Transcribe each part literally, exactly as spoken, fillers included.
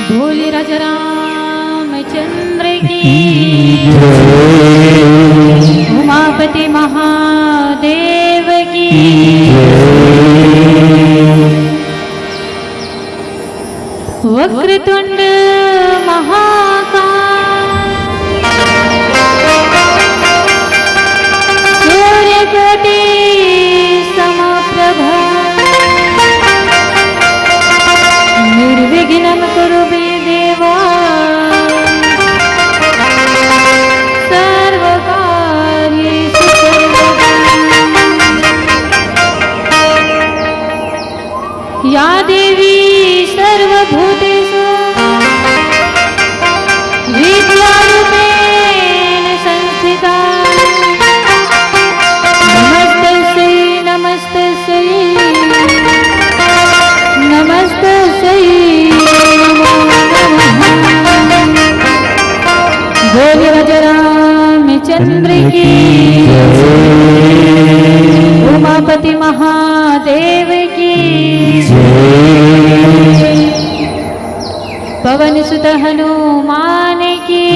भोले राजा रामचंद्र की, उमापति महादेव की। वक्रतुंड महाकाय, सूर्यकोटि समप्रभ, निर्विघ्नं कुरु मे देव, सर्वकार्येषु सर्वदा। या देवी सर्वभूतेषु विद्यारूपेण संस्थिता, नमस्तस्यै, नमस्तस्यै, नमस्तस्यै नमो नमः। बोल राजा रामचंद्र की, उमापति महादेव देव की, पवन सुत हनुमान की,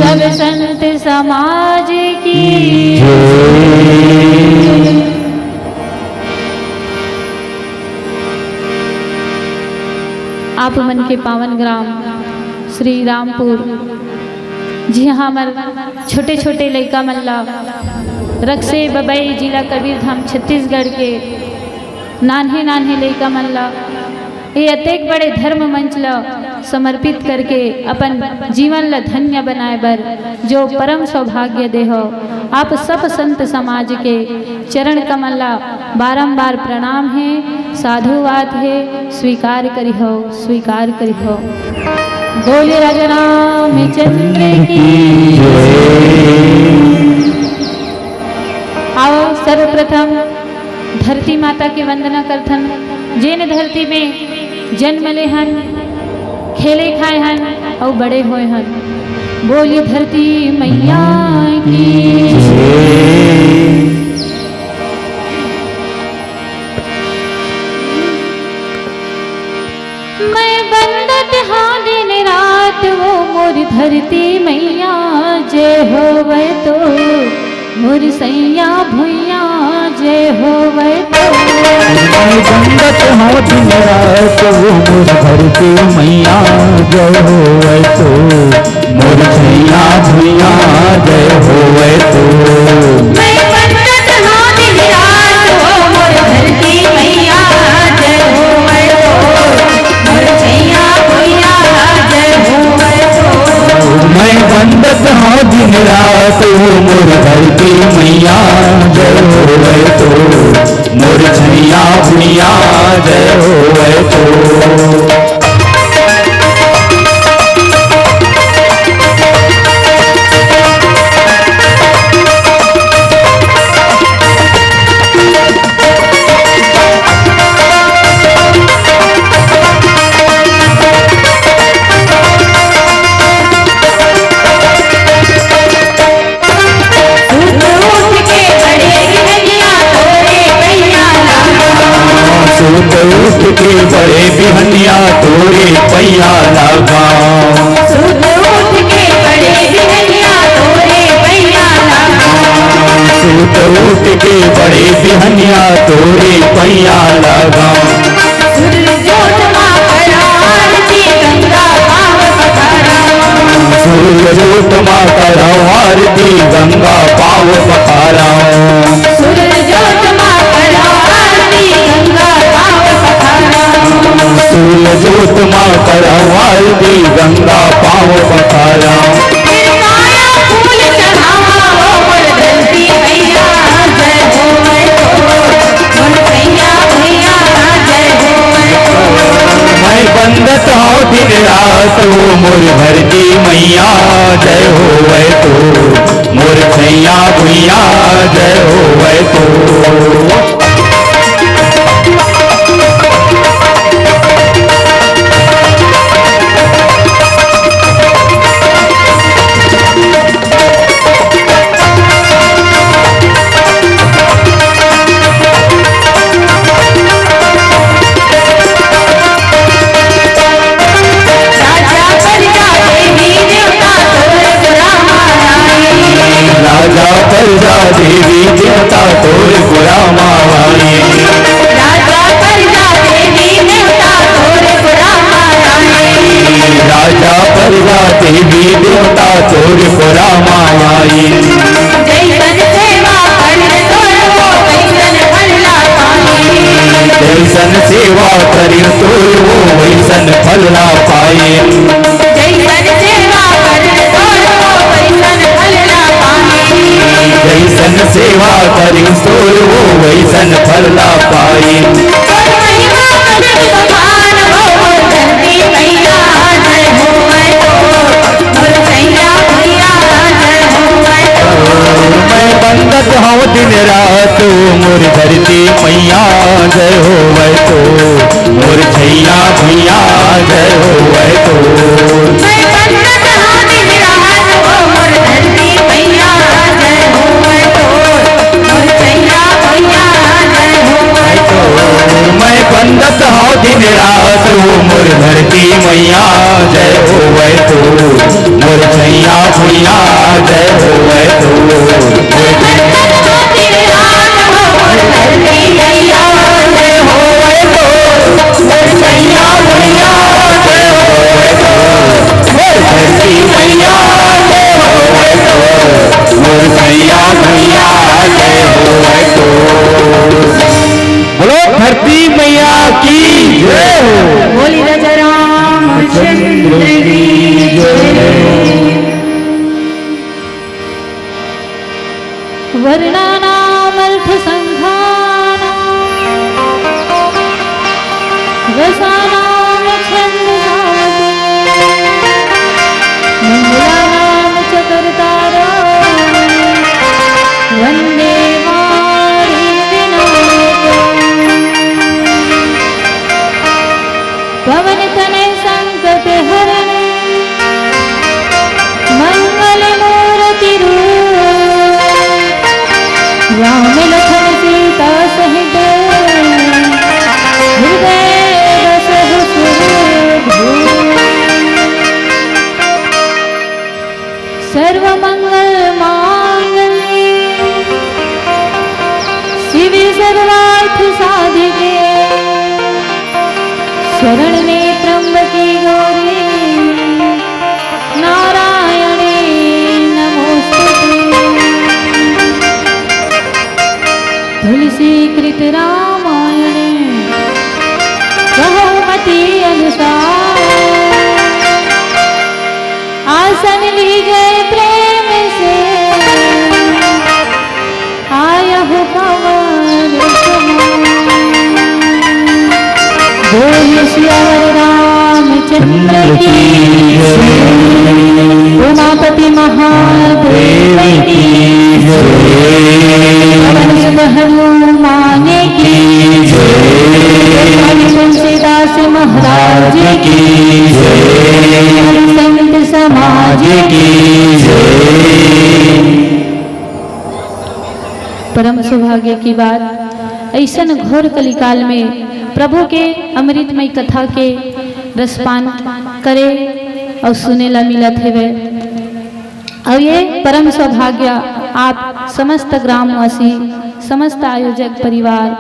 सब संत समाज की। आप मन के पावन ग्राम श्री रामपुर, जिहां हमर छोटे-छोटे लइका मन ला रकसे बबई, जिला कबीरधाम, छत्तीसगढ़ के नान्हे-नान्हे लइका मन ला ये अतेक बड़े धर्म मंच ला समर्पित करके अपन जीवन ला धन्य बनाए बर जो परम सौभाग्य दे हो, आप सब संत समाज के चरण कमल ला बारंबार प्रणाम हे, साधुवाद हे, स्वीकार करिहो, स्वीकार करिहो। बोलिए राजा रामचंद्र की। आओ सर्वप्रथम धरती माता के वंदना करथन, जेन धरती में जन्म ले हन, खेले खाए हन अउ बड़े होए हन। बोलिए धरती मैया की। मैं बंदत हाँ दिन रात वो मोर धरती मैया, जय होवे तो मोर सैया भुइया, जय होवे तो। मैं बंदत हाँ दिन रात वो मोर धरती मैया, जय होवे तो मोर सैया भुइया, जय होवे तो। मैं बंदत हाँ दिन रात वो मोर धरती मैया, जय होवे तो मोर सैया भुइया, जय होवे तो। मैं बंदत हाँ दिन रात वो मोर धरती मैया, जय होवे तो मोर छैया भुइया, जय होवे तो। सुत उठ के बड़े बिहनिया तोरे पैया लागा। सुत उठ के बड़े बिहनिया तोरे पैया लागा। सुत उठ के बड़े बिहनिया तोरे पैया लागा। सुत उठ के बड़े बिहनिया तोरे पैया लागा। सुर जोत मा करव आरती गंगा पाँव पखारव। सुर जोत मा करव आरती गंगा पाँव पखारव। सुर जोत मा करव आरती गंगा पाँव पखारव। सुर जोत मा करव आरती गंगा पाँव पखारव। फिर काया फूल चढ़ावा ओ मोर धरती मैया, जय होवे तो। मोर सैया भुइया जय होवे तो। मैं बंदत हौं दिन रात ओ मोर धरती मैया जय होवे तो। मोर सैया भुइया जय होवे तो। राजा परजा देवी देवता तोर गोरा मावाए। राजा परजा देवी देवता तोर गोरा मावाए। राजा परजा देवी देवता तोर गोरा मावाए। जैसन सेवा करिन तोर वो वैसन फल ला पाए। जैसन सेवा करिन तोर वो वैसन फल ला पाए। जैसन सेवा करिन तोर वो वैसन फल ला पाए। जैसन सेवा करिन तोर वो वैसन फल ला पाए। तोर महिमा अगम अपार हो मोर धरती मैया जय होवे तो। मोर सैया भुइया जय होवे तो। मैं बंदत हौं दिन रात मोर धरती मैया जय होवे तो। मोर छैया भुइया जय होवे तो। मैं बंदत हौं दिन रात ओ मोर धरती मैया जय होवे तो। मोर छैया भुइया मैया जय होवै तो, मोर सैया भुइया जय होवै तो, मोर सैया जय होवै तो, मोर सैया भुइया जय होवै तो, मोर धरती मैया जय होवै तो, मोर सैया भुइया जय होवै तो। बोलो धरती मैया की जय हो। बोली राजा रामचंद्र की जय। वर्णानामर्थसंघानां रसानां छन्दसामपि। मङ्गलानां च कर्तारं वन्दे वाणीं विनायकम्। पवन तनय संकट हरण मंगल मूर्ति रूप। राम लखन सीता सहित हृदय बसहु सुरभूप। सर्वमंगल मांगल्ये शिवे सर्वार्थ साधिके। शरण्ये त्र्यंबके गौरी नारायणी नमोस्तुते। तुलसीकृत रामायणे कहौ मति अनुसार। आसन लीजे प्रेम से आयहु पवन कुमार। बोल सियावर रामचंद्र की जय। उमापति महादेव की जय। पवन सुत हनुमान की जय। तुलसीदास महाराज की जय। संत समाज की जय। परम सौभाग्य की बात, ऐसन घोर कलिकाल में प्रभु के अमृतमय कथा के रसपान करे और सुने ला मिलत हेवे। और ये परम सौभाग्य आप समस्त ग्रामवासी, समस्त आयोजक परिवार,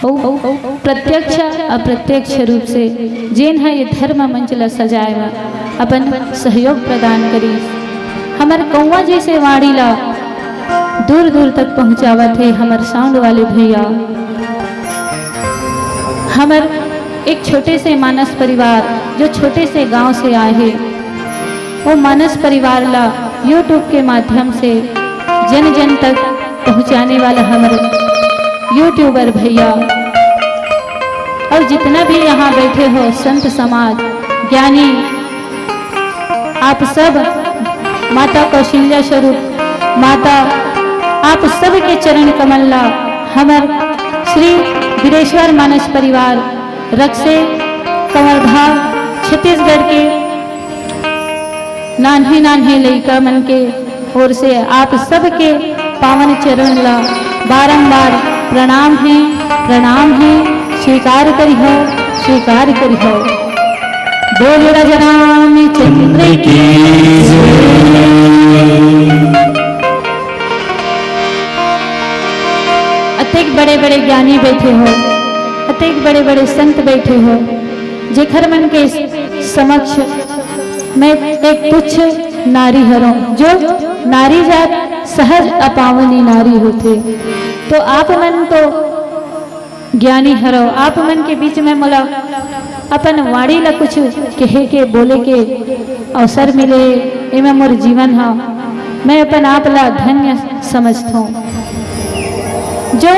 अउ प्रत्यक्ष अप्रत्यक्ष रूप से जेन ह ये धर्म मंच ल सजाए म अपन सहयोग प्रदान करिस। हमर कौवा जैसे वाणी ल दूर दूर तक पहुंचावत हे हमर साउंड वाले भैया। हमर एक छोटे से मानस परिवार जो छोटे से गांव से आए हे, वो मानस परिवार ला YouTube के माध्यम से जन जन तक पहुंचाने वाला हमर YouTuber भैया और जितना भी यहाँ बैठे हो संत समाज, ज्ञानी, आप सब माता कौशल्या स्वरूप माता, आप सब के चरण कमल ला हमर श्री वीरेश्वर मानस परिवार रक्से कवर्धा छत्तीसगढ़ के नान्हे नान्हे लइका मन के ओर से आप सबके पावन चरण ला बारंबार प्रणाम हे, प्रणाम हे। स्वीकार करिहो, स्वीकार करिहो। बोल राजा रामचंद्र की जय। अतेक बड़े बड़े ज्ञानी बैठे हो, अतेक बड़े बड़े संत बैठे हो, जेखर मन के समक्ष मैं एक तुच्छ नारी हरों, जो नारी जात सहज अपावनी नारी होथे। तो आप मन तो ज्ञानी हरो, आप मन के बीच में मोला अपन वाणी ला कुछ कहे के, बोले के अवसर मिले, एमे मोर जीवन हा, मैं अपन आप ला धन्य समझथों। जो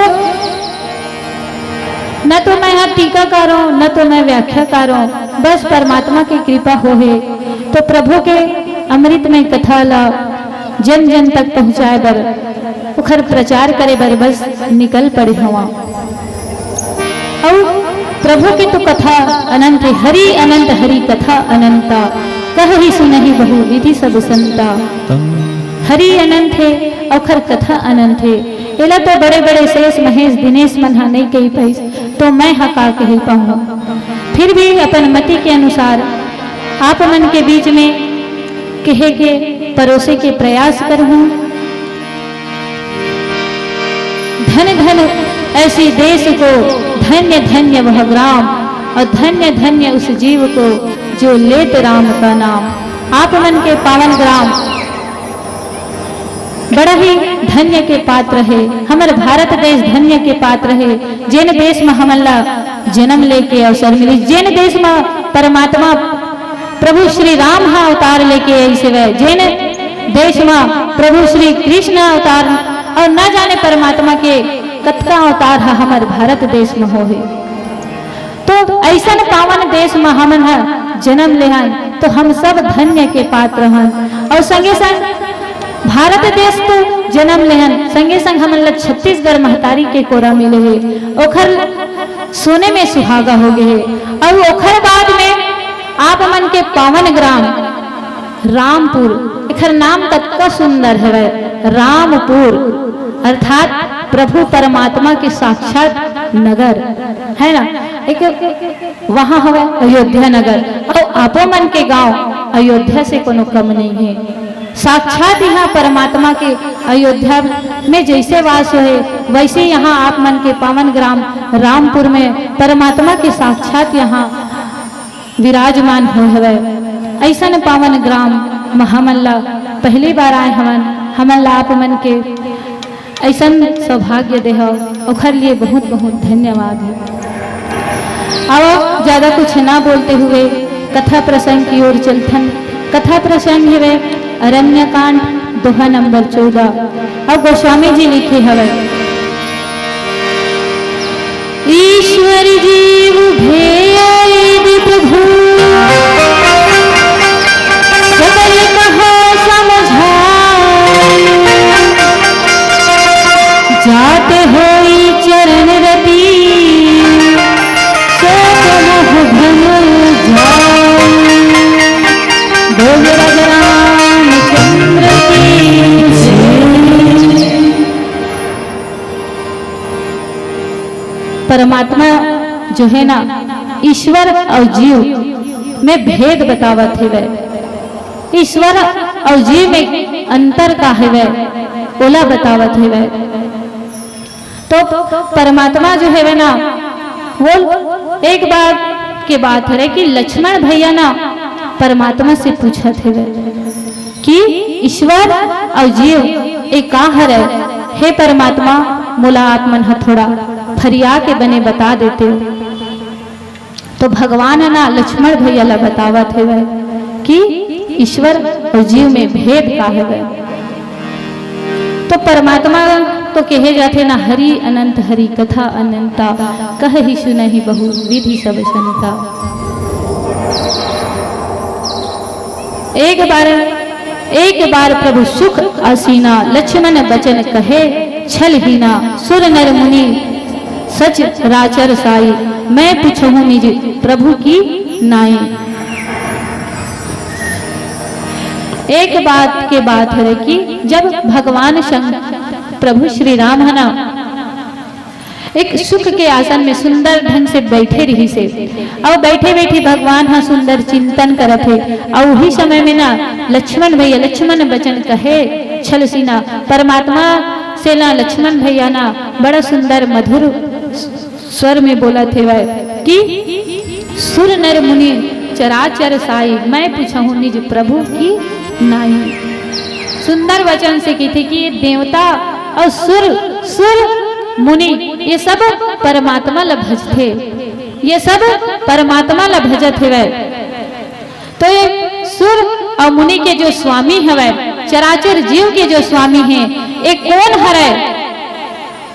न तो मैं हा टीकाकारों, न तो मैं व्याख्याकारों, बस परमात्मा की कृपा हो हे। तो प्रभु के अमृतमय कथा ला जन जन तक पहुँचाए बर, ओखर प्रचार करे बर बस निकल पड़े हवा। अउ प्रभु के तो कथा अनंत हे, हरि अनंत हरि कथा अनंता, कहहि सुनहि बहु विधि सब संता। हरि अनंत हे, ओखर कथा अनंत हे। एला तो बड़े बड़े शेष महेश दिनेश मन हा नइ कहि पाइस, तो मैं ह का कहे पाहूँ। फिर भी अपन मति के अनुसार आप मन के बीच में कहे के, परोसे के प्रयास करहूँ। धन धन ऐसी देश को, धन्य धन्य वह ग्राम, और धन्य धन्य उस जीव को जो लेत राम का नाम। आप मन के पावन ग्राम बड़ा ही धन्य के पात्र हे, हमर भारत देश धन्य के पात्र हे, जेन देश म हमन ला जन्म लेके अवसर मिलिस, जेन देश म परमात्मा प्रभु श्री राम ह अवतार लेके आइस हवय, जेन देश म प्रभु श्री कृष्ण अवतार, और न जाने परमात्मा के कतका अवतार ह हमर भारत देश म होहे। तो अइसन पावन देश म हमन ह जन्म लेहन, तो हम सब धन्य के पात्र हन। और संगे संग भारत देश तो जन्म लेहन, संगे संग हमन ल छत्तीसगढ़ महतारी के कोरा मिले हे, ओखर सोने में सुहागा हो गए हे। और ओखर बाद में आप मन के पावन ग्राम रामपुर, एखर नाम कतका सुंदर हवय, रामपुर, अर्थात प्रभु परमात्मा के साक्षात नगर, है ना? एक वहाँ हवय अयोध्या नगर, और आपो मन के गांव अयोध्या से कोनो कम नहीं है। साक्षात यहाँ परमात्मा के अयोध्या में जैसे वास होहे, वैसे यहाँ आप मन के पावन ग्राम रामपुर में परमात्मा के साक्षात यहाँ विराजमान होय हवय। अइसन पावन ग्राम म हमन ला पहली बार आए हवन, हमन ला आप मन के अइसन सौभाग्य देहव, ओखर लिए बहुत बहुत धन्यवाद है। अब ज्यादा कुछ ना बोलते हुए कथा प्रसंग की ओर चलथन। कथा प्रसंग हवे अरण्यकांड, दोहा नंबर चौदह। अब गोस्वामी जी लिखे हवे, ईश्वर जीव भेद प्रभु सकल कहा समझाई, जात होई चरण रति सो तो मोह भ्रम जाई। बोल राजा रामचंद्र की जय। परमात्मा जो है ना, ईश्वर और जीव में भेद बतावत हेवय। ईश्वर और जीव में अंतर का हेवय, ओला बतावत हेवय। तो परमात्मा जो हेवय ना, वो एक बार के बात हरे कि लक्ष्मण भैया ना परमात्मा से पूछत हेवय कि ईश्वर और जीव ए का हरय? हे परमात्मा, मोला आप मन ह थोड़ा फरिया के बने बता देते। तो भगवान ह ना लक्ष्मण भैया ला बतावत हेवय कि ईश्वर और जीव में भेद का हेवय। तो परमात्मा तो कहे जाथे ना, हरि अनंत हरि कथा अनंता, कहहि सुनहि बहु विधि सब संता। एक बार, एक बार प्रभु सुख आसीना, लक्ष्मण बचन कहे छल हीना, सुर नर मुनि सचराचर साई, मैं पूछहूँ निज प्रभु की नाई। एक बात के बात हरे कि जब भगवान शंकर, प्रभु श्री राम है ना, एक सुख के आसन में सुंदर ढंग से बैठे रहिस हे, अउ बैठे बैठे भगवान ह सुंदर चिंतन करत हे। अउ उही समय में ना लक्ष्मण भैया, लक्ष्मण बचन कहे छल सीना, परमात्मा से ना लक्ष्मण भैया ना बड़ा सुंदर मधुर स्वर में बोलत हेवय कि सुर नर मुनि चराचर साई, मैं पूछहूँ निज प्रभु की नाई। सुंदर वचन से कहिथे कि ये देवता अउ सुर, सुर मुनि, ये सब परमात्मा ला भजथे, ये सब परमात्मा ला भजत हेवय। तो ये सुर अउ मुनि के जो स्वामी हवय, चराचर जीव के जो स्वामी हे, ये कोन हरय?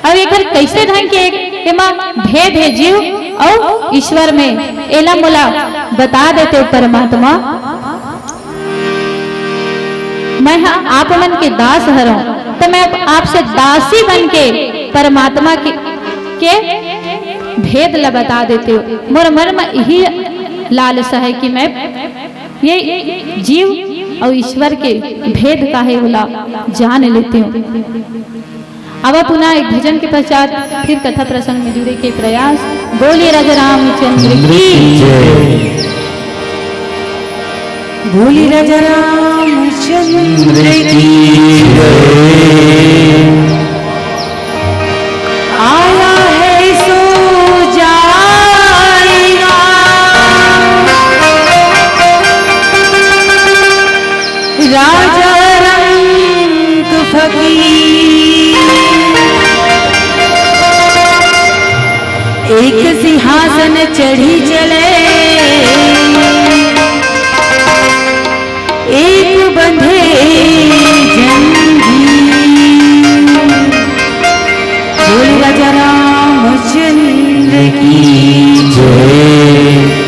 अउ एकर कइसे ढंग के एक एमा भेद हे जीव अउ ईश्वर में, एला मोला बता देते परमात्मा। मैं ह आप मन के दास हरव, त मैं आपसे दासी बन के परमात्मा के, के भेद ल बता देते। मोर मन म इही लालसा हे कि मैं ये जीव अउ ईश्वर के भेद का हे, ओला जान लेतेंव। आवा पुनः एक भजन के पश्चात फिर कथा प्रसंग में जुड़े के प्रयास। बोलिए राजा रामचंद्र की जय। बोलिए राजा रामचंद्र की जय। आया है सो जाएगा। राजा रंग फकीर एक सिंहासन चढ़ी चले, एक बंधे जंजीर। बोल राजा रामचंद्र की जय।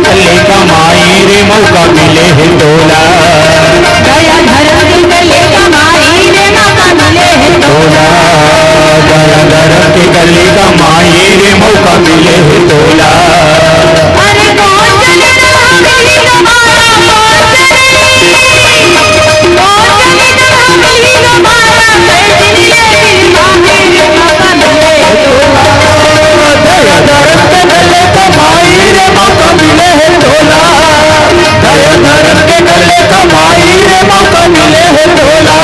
कले कमाई रे मौका मिले हे तोला। दया धरम के कले कमाई रे मौका मिले हे तोला। दया धरम के कले कमाई रे मौका मिले हे तोला। अरे कौन चले तो मिली दोबारा, कौन चले? कौन चले तो मिली दोबारा, कर दिली ये दिल मांगे रे मौका मिले हे तोला। दया धरम के कले कमाई रे मौका मिले हे तोला। दया धरम के कले कमाई रे मौका मिले हे तोला।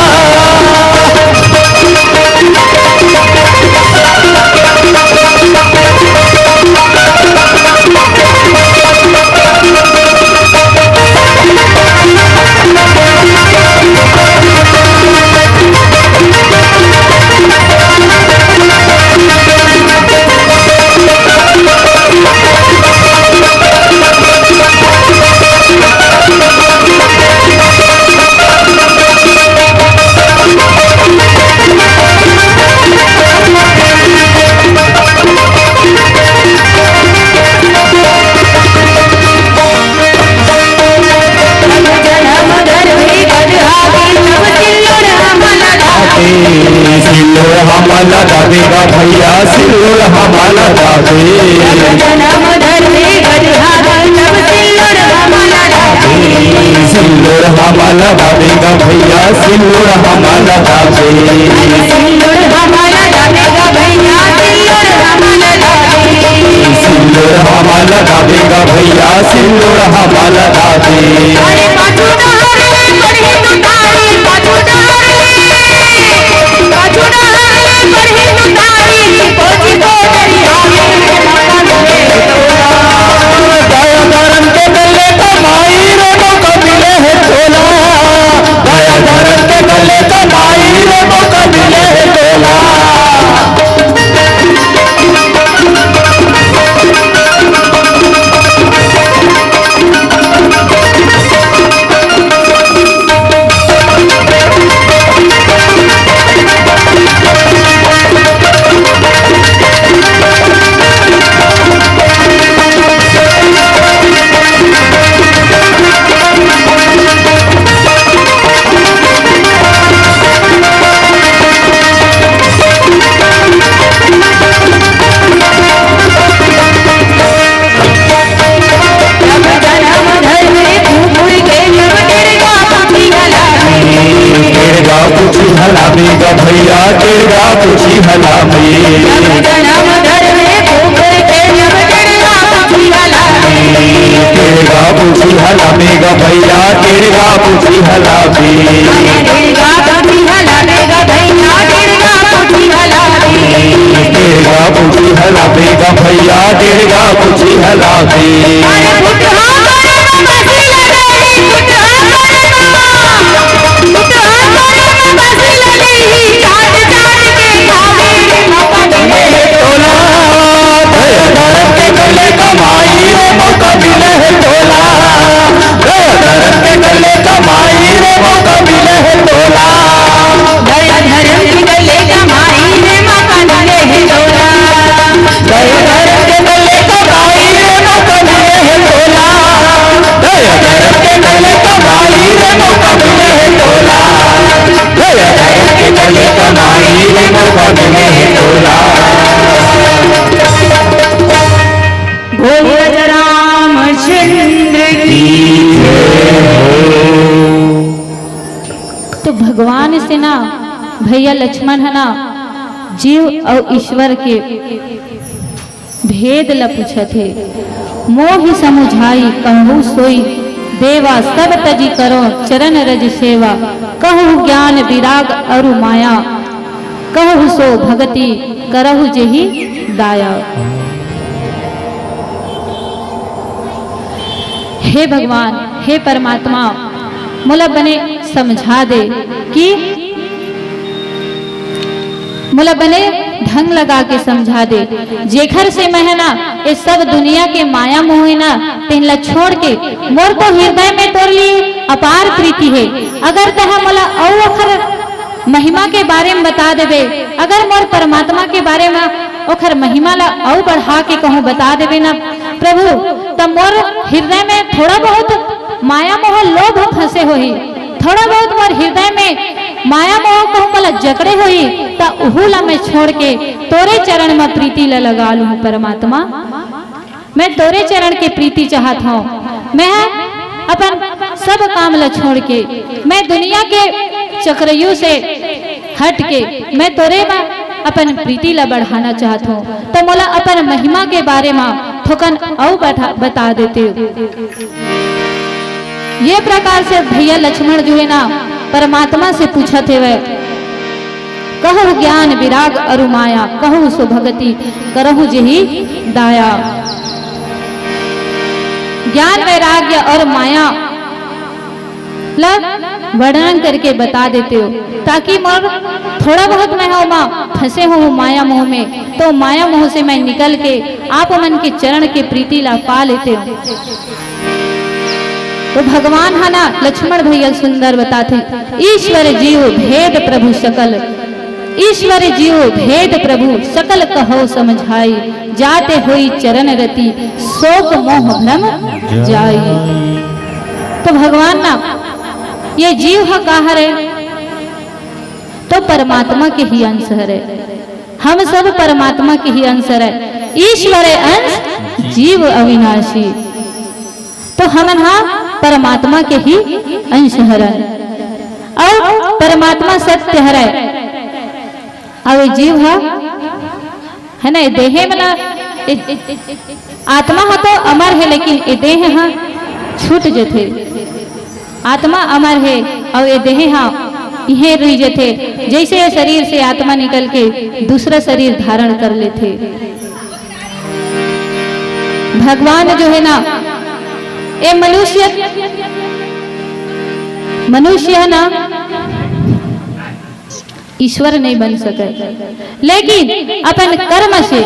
सिल्लोर हमला दाबे गा भैया, सिल्लोर हमला दाबे। जन्म धरती गढ़ा गजब सिल्लोर हमला दाबे। सिल्लोर हमला दाबे गा भैया, सिल्लोर हमला दाबे। सिल्लोर हमला दाबे गा भैया, सिल्लोर हमला दाबे। सिल्लोर हमला दाबे गा भैया, सिल्लोर हमला दाबे। अरे पाछू डहर ले पड़ही तुतारी, पाछू डहर ले, पाछू डहर ले पड़ही तुतारी, फौजी को डरिया में मौका मिले तोला। दया धरम के कले कमाई रे मौका मिले हे तोला। दया धरम के कले कमाई रे मौका मिले हे तोला। टेड़गा पूछी हला में गा भैया, टेड़गा पूछी हला में। जब जन्म धर्मे कुकुर के, जब टेड़गा पूछी हला में। टेड़गा पूछी हला में गा भैया, टेड़गा पूछी हला में। अरे टेड़गा पूछी हला में गा भैया, टेड़गा पूछी हला में। टेड़गा पूछी हला में गा भैया, टेड़गा पूछी हला में। अरे फुटहा करे में मसीला नहीं, फुटहा करे में। तोला, दया धरम के कले कमाई रे, भगवान से ना भैया लक्ष्मण ह ना जीव अउ ईश्वर के भेद ल पूछत हे। मोहि समुझाई कहु सोई देवा, सब तजि करो चरण रज सेवा। कहु ज्ञान विराग अरु माया, कहु सो भगति करहु जेहि दाया। हे भगवान, हे परमात्मा, मोला बने समझा दे कि मोला बने ढंग लगा के समझा दे, जेखर से मैं ह ना ये सब दुनिया के माया मोह हे ना तेन ला छोड़ के मोर तो हृदय में तोर लिए अपार प्रीति हे। अगर तह मोला अउ ओखर महिमा के बारे में बता देबे, अगर मोर परमात्मा के बारे में ओखर महिमा ला अउ बढ़ा के कहूँ बता देबे ना प्रभु, त मोर हृदय में थोड़ा बहुत माया मोह लोभ फंसे होही, थोड़ा बहुत मोर हृदय में माया मोह कहूँ मोला जकड़े होही, त उहू ला मैं छोड़ के तोरे चरण में प्रीति ला लगा लूँ परमात्मा। मैं तोरे चरण के प्रीति चाहत हूँ। मैं अपन सब काम ला छोड़ के मैं दुनिया के चक्रव्यूह से हट के मैं तोरे में अपन प्रीति ला बढ़ाना चाहत हूँ, त मोला अपन महिमा के बारे में थोकन अउ बढ़ा-, बता देते। ये प्रकार से भैया लक्ष्मण जो है ना परमात्मा से पूछत हेवय, कहु ज्ञान विराग अरु माया, कहु सो भगति करहु जेहि दाया। ज्ञान वैराग्य और माया ला वर्णन करके बता देते हो, ताकि मोर थोड़ा बहुत मैं ह ओमा फंसे हूँ माया मोह में, तो माया मोह से मैं निकल के आप मन के चरण के प्रीति ला पा लेते हो। तो भगवान ह ना लक्ष्मण भैया सुंदर बताथे, ईश्वर जीव भेद प्रभु सकल, ईश्वर जीव भेद प्रभु सकल कहो समझाई, जाते होई चरण रति सोक मोह भ्रम जाई। तो भगवान ना ये जीव ह का हरे? तो परमात्मा के ही अंश हरे। हम सब परमात्मा के ही अंश हरे। ईश्वर अंश जीव अविनाशी। तो हमन हा परमात्मा के ही अंश हरन और परमात्मा सत्य हरे। अउ ये जीव ह, है ना, ये देहे वाला, ये आत्मा ह तो अमर है, लेकिन ये देह ह छूट जथे। आत्मा अमर है अउ ये देह ह इहे रह जथे। जैसे ये शरीर से आत्मा निकल के दूसरा शरीर धारण कर लेथे। भगवान जो है ना, ये मनुष्य, मनुष्य है ना, ईश्वर नहीं बन सके, लेकिन अपन कर्म से,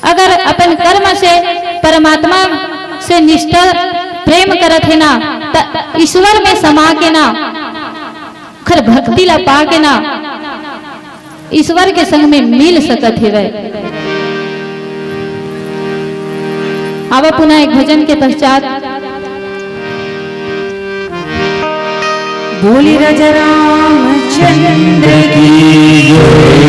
अगर अपन कर्म से परमात्मा से निष्ठा प्रेम करत है ना, त ईश्वर में समा के ना, ओखर भक्ति ला पा के ना, ईश्वर के संग में मिल सकत हेवय। आवा पुनः एक भजन के पश्चात। बोली राजा रामचंद्र की जय।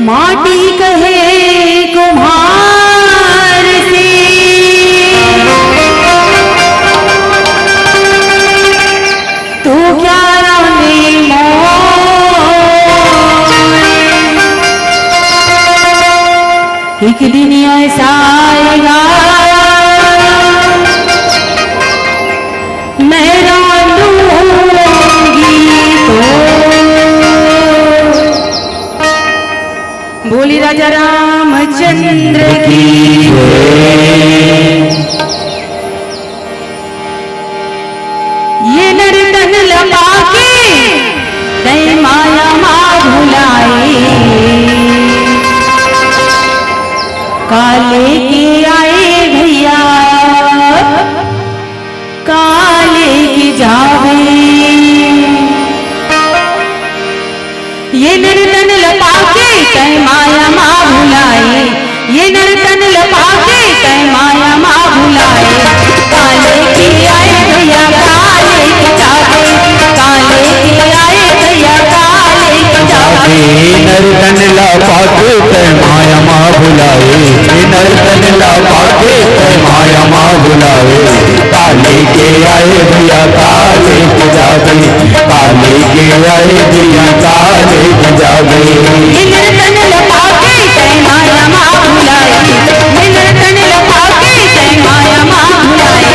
माटी कहे कुम्हार से, तू क्या रांधे मोर। एक दिन ऐसा आएगा, मैं रांधूंगी तो। बोली राजा रामचंद्र की जय। ये नर तन लपा के तै माया मा भुलाए, काले के आए भैया, काले के जावे। ये नर तन लपा के तै माया मा भुलाए, ये नर तन लपा के तै माया मा भुलाए। काले के आए भैया काले के जावे, काले के आए भैया काले के जावे। ये नर तन लपा के तै माया मा भुलाए, ये नर तन लपा के तै बुलाए, काले के आए भैया, काले के जाबे, काले के आए भैया, काले के जाबे। इनर तन लपा के तै माया मा बुलाए, इनर तन लपा के तै माया मा बुलाए,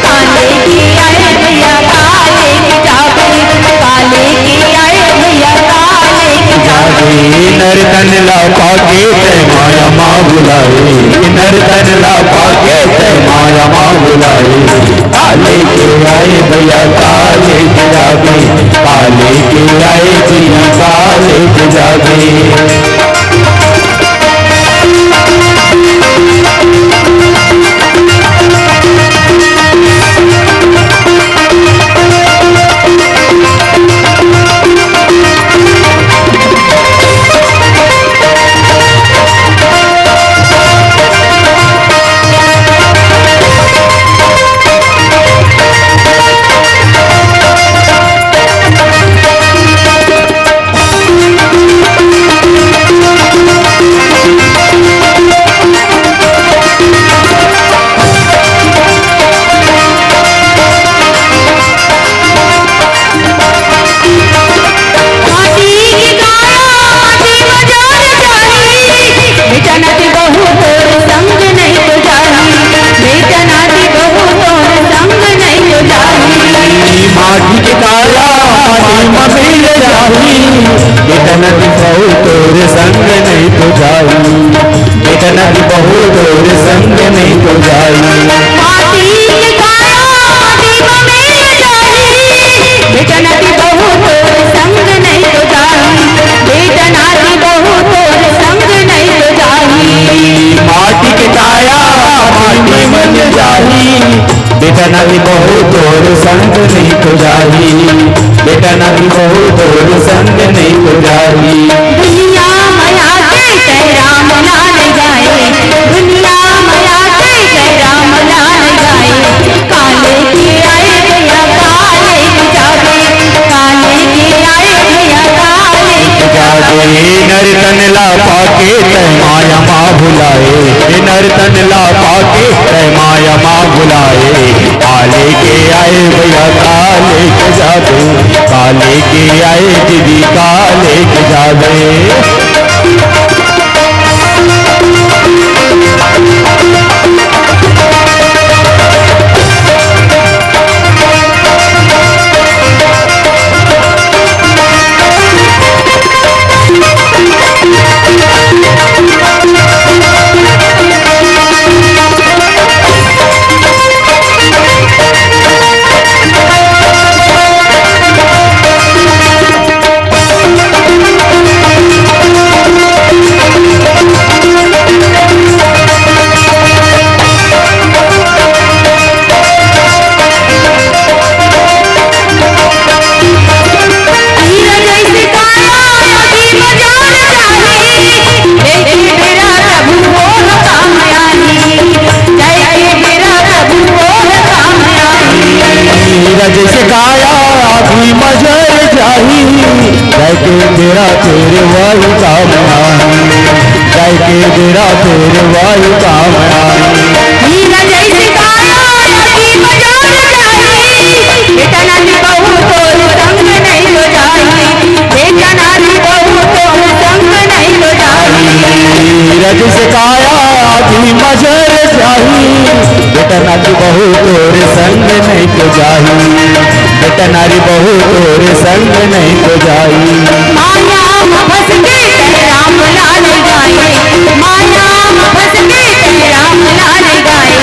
काले के आए भैया, काले के जाबे, काले के आए भैया, काले के जाबे। इनर तन लपा के तै माया मा बुलाए, इनर तन लपा के तै माया मा बुलाए। काले के आए भैया, काले के जाबे, काले के आए भैया, काले के जाबे। माटी के काया, माटी म जर जाही। बेटा नाती बहू तोर संग नहीं तो जाही। बेटा नाती बहू तोर संग नहीं तो जाही। माटी के काया, माटी म मिल जाही। बेटा नाती बहू तोर संग नहीं तो जाही। बेटा नाती बहू तोर संग नहीं तो जाही। माटी के काया, माटी म मिल जाही। बेटा नाती बहू तोर संग नहीं तो जाही। बेटा नाती बहू तोर संग नहीं तो जाही। माटी के काया, माटी म मिल जाही। बेटा नाती बहू तोर संग नहीं तो जाही। बेटा नाती बहू तोर संग नहीं तो जाही। दुनिया म आके तै राम नाम गाए, दुनिया म आके तै राम नाम गाए। काले के आए भैया, काले के जाबे, काले के आए भैया, काले के जाबे। इनर तन ला पाके तै माया मा भुलाए, इनर तन ला पाके तै माया मा भुलाए। काले के आए भैया, काले के जाबे, काले के आए दीदी, काले के जाबे। हीरा जैसे काया आगी म जर जाही, जाके बेरा तोर वही काम आही, जाके बेरा तोर वही काम आही। हीरा जैसे काया आगी म जर जाही, बेटा नाती बहू तोर संग नहीं तो जाही, बेटा नाती बहू तोर संग नहीं तो जाही। हीरा जैसे काया आगी म जर जाही, बेटा नाती बहू तोर संग नहीं तो जाही, बेटा नाती बहू तोर संग नहीं तो जाही। माया म फंस के तै राम नाम गाए, माया म फंस के तै राम नाम गाए।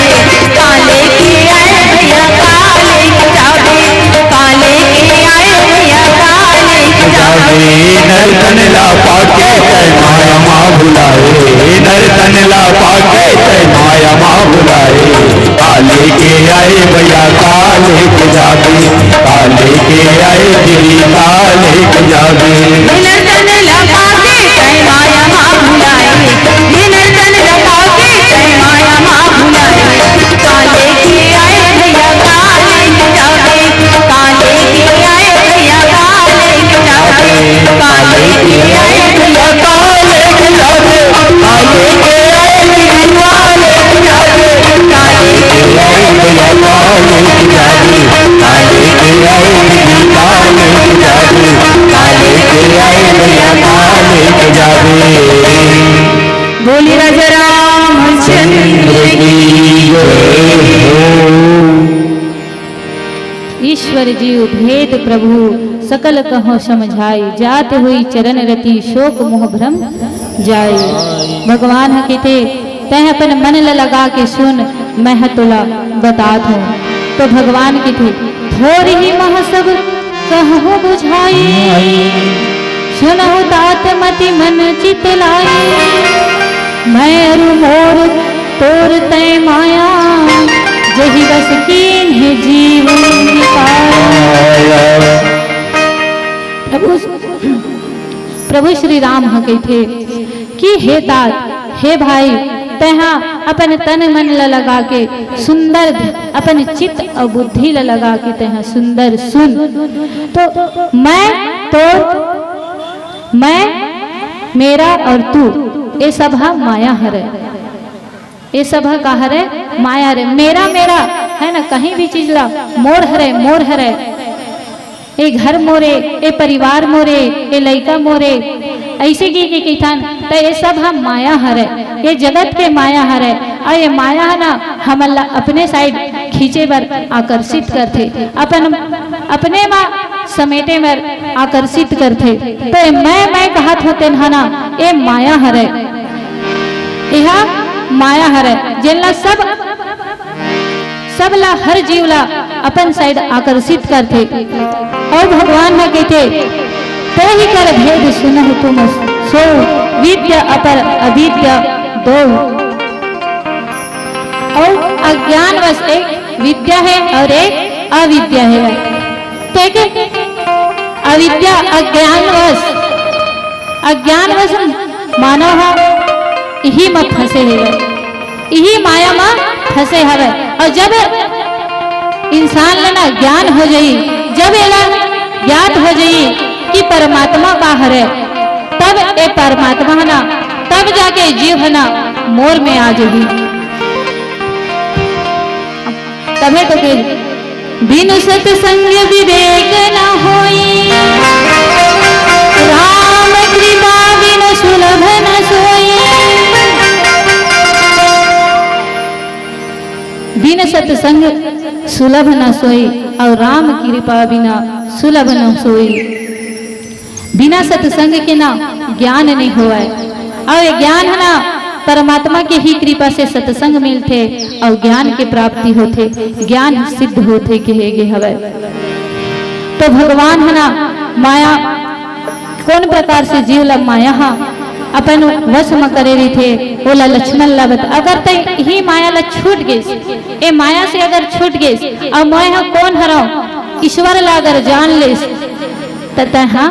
काले के आए भैया, काले के जाबे, काले के आए भैया, काले के जाबे। इनर तन ला पाके तै माया मा भुलाए, इनर तन ला पाके तै माया मा भुलाए। काले के आए भैया, काले के जाबे, काले के आए दीदी, काले के जाबे। इनर तन ला पाके तै माया मा भुलाए, इनर तन ला पाके तै माया मा भुलाए। काले के आए भैया, काले के जाबे, काले के आए भैया, काले के जाबे, काले के आए भैया, काले के जाबे, काले के आए भैया, काले के जाबे, काले के आए ईश्वर जीव भेद प्रभु सकल कहो समझाई, जात हुई चरण रति शोक मोह भ्रम जाई। भगवान ह कहिथे, तैं अपन मन ल लगा के सुन, मैं ह तोला बतात हूँ। तो भगवान कहिथे, थोर ही मह सब कहूँ बुझाई, सुनहु तात मति मन चित लाई। मैं अरु मोर तोर तय माया, जहि बस कीन्हे जीवन पाया। प्रभु, प्रभु श्री राम ह कहिथे कि हे तात, हे भाई, तेहा अपन तन मन ल लगा के सुंदर, अपन चित्त अउ बुद्धि ल लगा के तेहा सुंदर सुन। तो मैं तोर, मैं, मेरा और तू, ये सब ह माया हरे। ये सब ह का हरे? माया हरे। मेरा, मेरा है ना, कहीं भी चीज ला मोर हरे, मोर हरे, ये घर मोरे, ये परिवार मोरे, ये लइका मोरे, ऐसे की, की कहिथन, त ये सब ह माया हरे, ये जगत के माया हरे। और ये माया ह ना हमन ला अपने साइड खींचे बर आकर्षित करथे, अपन, अपने मा समेटे बर आकर्षित करथे। तो ये मैं, मैं कहत हों तेन ह ना, ये माया हरे। एहा माया हरय, जेन ला सब, सब ला, हर जीव ला अपन साइड आकर्षित करथे। अउ भगवान ह कहिथे, "तेहि कर भेद सुनहु तुम सो, विद्या अपर अविद्या दो।" अउ अज्ञानवश एक विद्या हे अउ एक अविद्या हे। तो एक अविद्या, अज्ञानवश, अज्ञानवश मानव ह इही म फंसे हवय, इही माया म फंसे हवय। अउ जब इंसान ल ना ज्ञान हो जाई, जब एला ज्ञात हो जाई कि परमात्मा का हरे, तब ए परमात्मा ह ना, तब जाके जीव ह ना मोर में आ जाही। तभे तो के बिनु सत्संग विवेक न होई, राम कृपा बिनु सुलभ न सोई। बिन सत्संग सुलभ न सोई, और राम कृपा बिना सुलभ न सोई। बिना सत्संग के ना ज्ञान नहीं होवय, और ये ज्ञान है ना, परमात्मा के ही कृपा से सत्संग मिलथे और ज्ञान के प्राप्ति होथे, ज्ञान सिद्ध होथे कहे गे हवय। तो भगवान है ना, माया कोन प्रकार से जीव ला माया हा अपन वश म करे रहिथे, ओला लक्ष्मण ला बता। अगर तै ही माया ला छूट गेस, ए माया से अगर छूट गेस, और मैं हा कोन हरव, ईश्वर ला अगर जान लेस, त तैं हा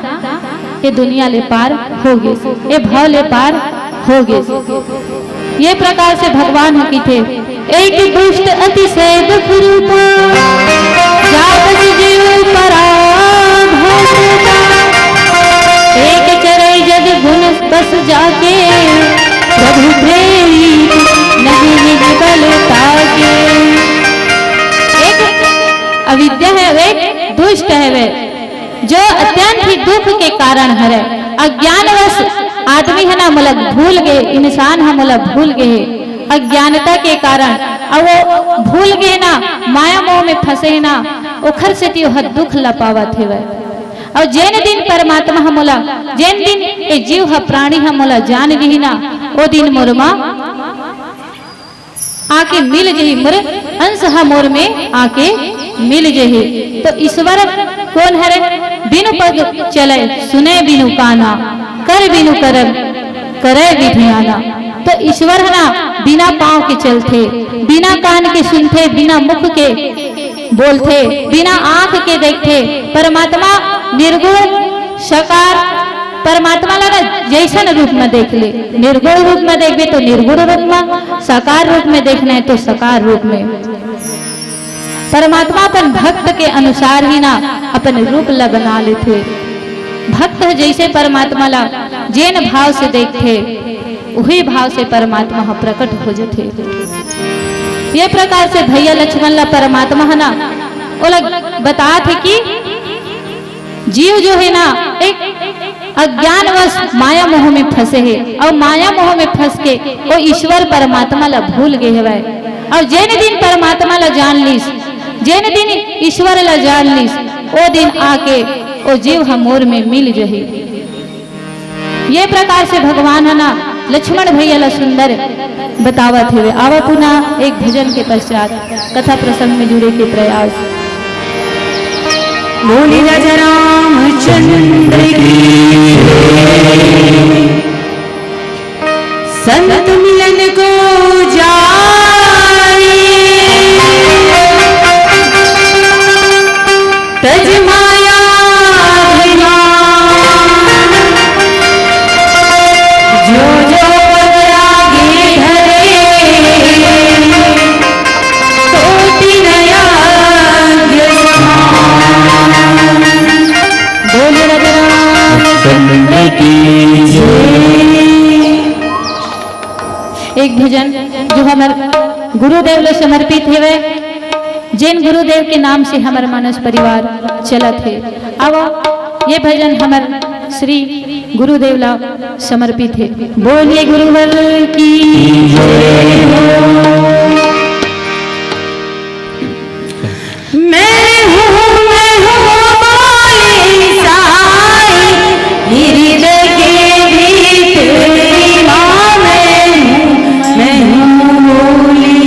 ए दुनिया ले पार हो गेस, ए भव ले पार हो गेस। ये प्रकार से भगवान ह कहिथे, एक दुष्ट अतिशय दुख रूपा, जाबस जीव पराभव रूपा। एक चरई जग गुण बस जाके, प्रभु प्रेरित नहीं निज बल ताके। एक अविद्या है वे, दुष्ट है वे, जो अत्यंत ही दुख के कारण हरे। अज्ञानवश आदमी है ना, मोला भूल गए, इंसान ह मोला भूल गए हे, अज्ञानता के कारण। अउ वो भूल गए ना, माया मोह में फंसे हे ना, ओखर सेती ओह दुख ला पावत हेवय। अउ जेन दिन परमात्मा ह मोला, जेन दिन ए जीव ह, प्राणी ह मोला जान लिही ना, ओ दिन मोर मा आके मिल जही, मोर अंश ह मोर में आके मिल जही। तो ईश्वर कोन हरे? बिनु पग चले, सुने बिनु काना, कर बिनु करम, करे विधियाना। तो ईश्वर ह ना बिना पाँव के चलथे, बिना कान के सुनथे, बिना मुख के बोलथे, बिना आँख के देखथे। परमात्मा निर्गुण, साकार, परमात्मा ला ना जैसन रूप में देख ले, निर्गुण रूप में देखबे तो निर्गुण रूप में, साकार रूप में देखना है तो साकार रूप में। परमात्मा अपन भक्त के अनुसार ही ना अपन रूप ला बना लेथे। भक्त ह जैसे परमात्मा ला जेन भाव से देखथे, उही भाव से परमात्मा ह प्रकट हो जथे। ये प्रकार से भैया लक्ष्मण ला परमात्मा ह ना ओला बतात हे कि जीव जो है ना, एक अज्ञानवश माया मोह में फंसे हे, और माया मोह में फंस के वो ईश्वर परमात्मा ला भूल गए हवय। और जेन दिन परमात्मा ला जान लीस, जेन दिन ईश्वर ला जान लिस, ओ दिन आके ओ जीव ह मोर में मिल जही। ये प्रकार से भगवान ह ना लक्ष्मण भैया ला सुंदर बतावत हेवे। आवा पुनः एक भजन के पश्चात कथा प्रसंग में जुड़े के प्रयास। बोले राजा रामचंद्र की जय। संत मिलन को जाए, तज माया अभिमान। जो जो पग आगे धरे, कोटि नया अज्ञ समान। बोलिए राजा रामचंद्र की जय। एक भजन जो हमर गुरुदेव ले समर्पित हेवे, जेन गुरुदेव के नाम से हमर मानस परिवार चलत हे। आवो, ये भजन हमर श्री गुरुदेव ला समर्पित हे। बोलिए गुरुवर की जय हो। मैं हूँ, मैं हूँ बोले साईं, हृदय के भीतरी माँ मैं हूँ, मैं हूँ बोली।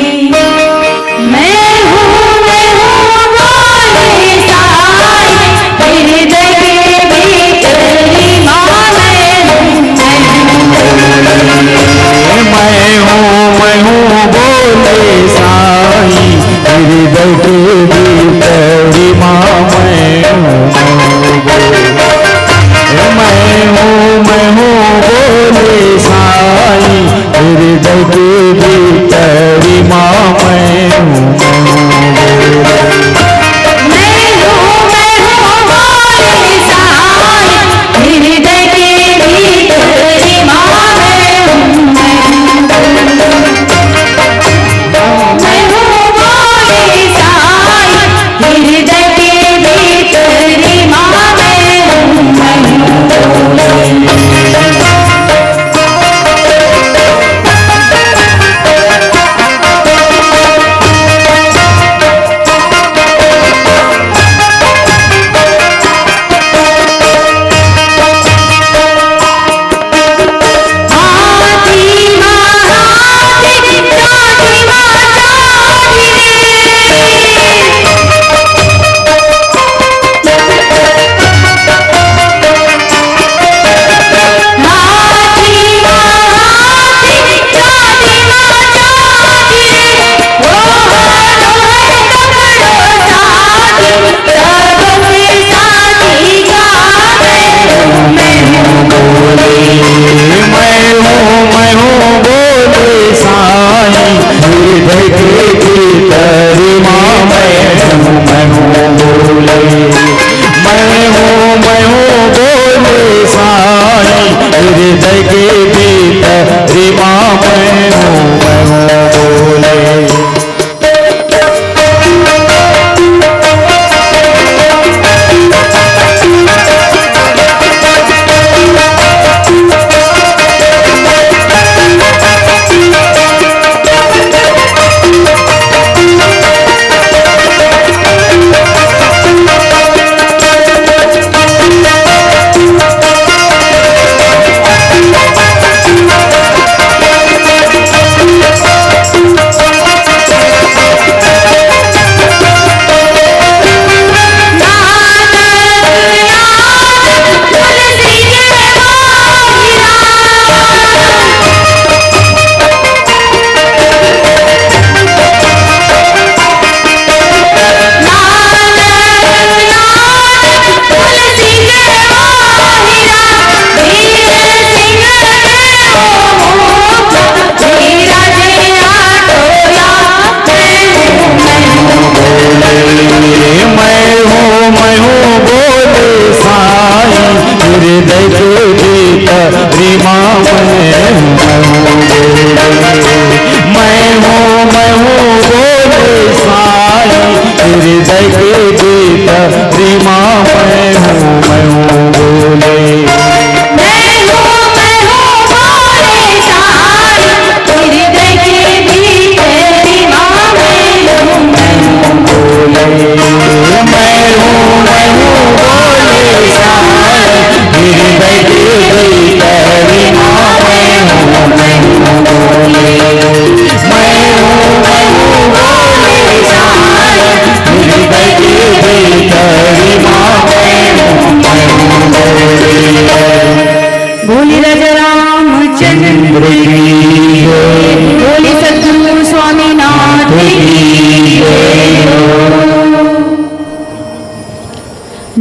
मैं हूँ, मैं हूँ बोले साईं, हृदय के भीतरी माँ मैं हूँ, मैं हूँ बोली। मैं हूँ, मैं हूँ बोले साईं, हृदय के भीतरी माँ मैं हूँ। मैं हूँ, मैं हूँ बोले साईं, हृदय के भीतरी माँ मैं हूँ। मैं हूँ, मैं हूँ बोले साईं, हृदय के भीतरी माँ मैं हूँ, मैं हूँ। मैं हूँ बोले साईं,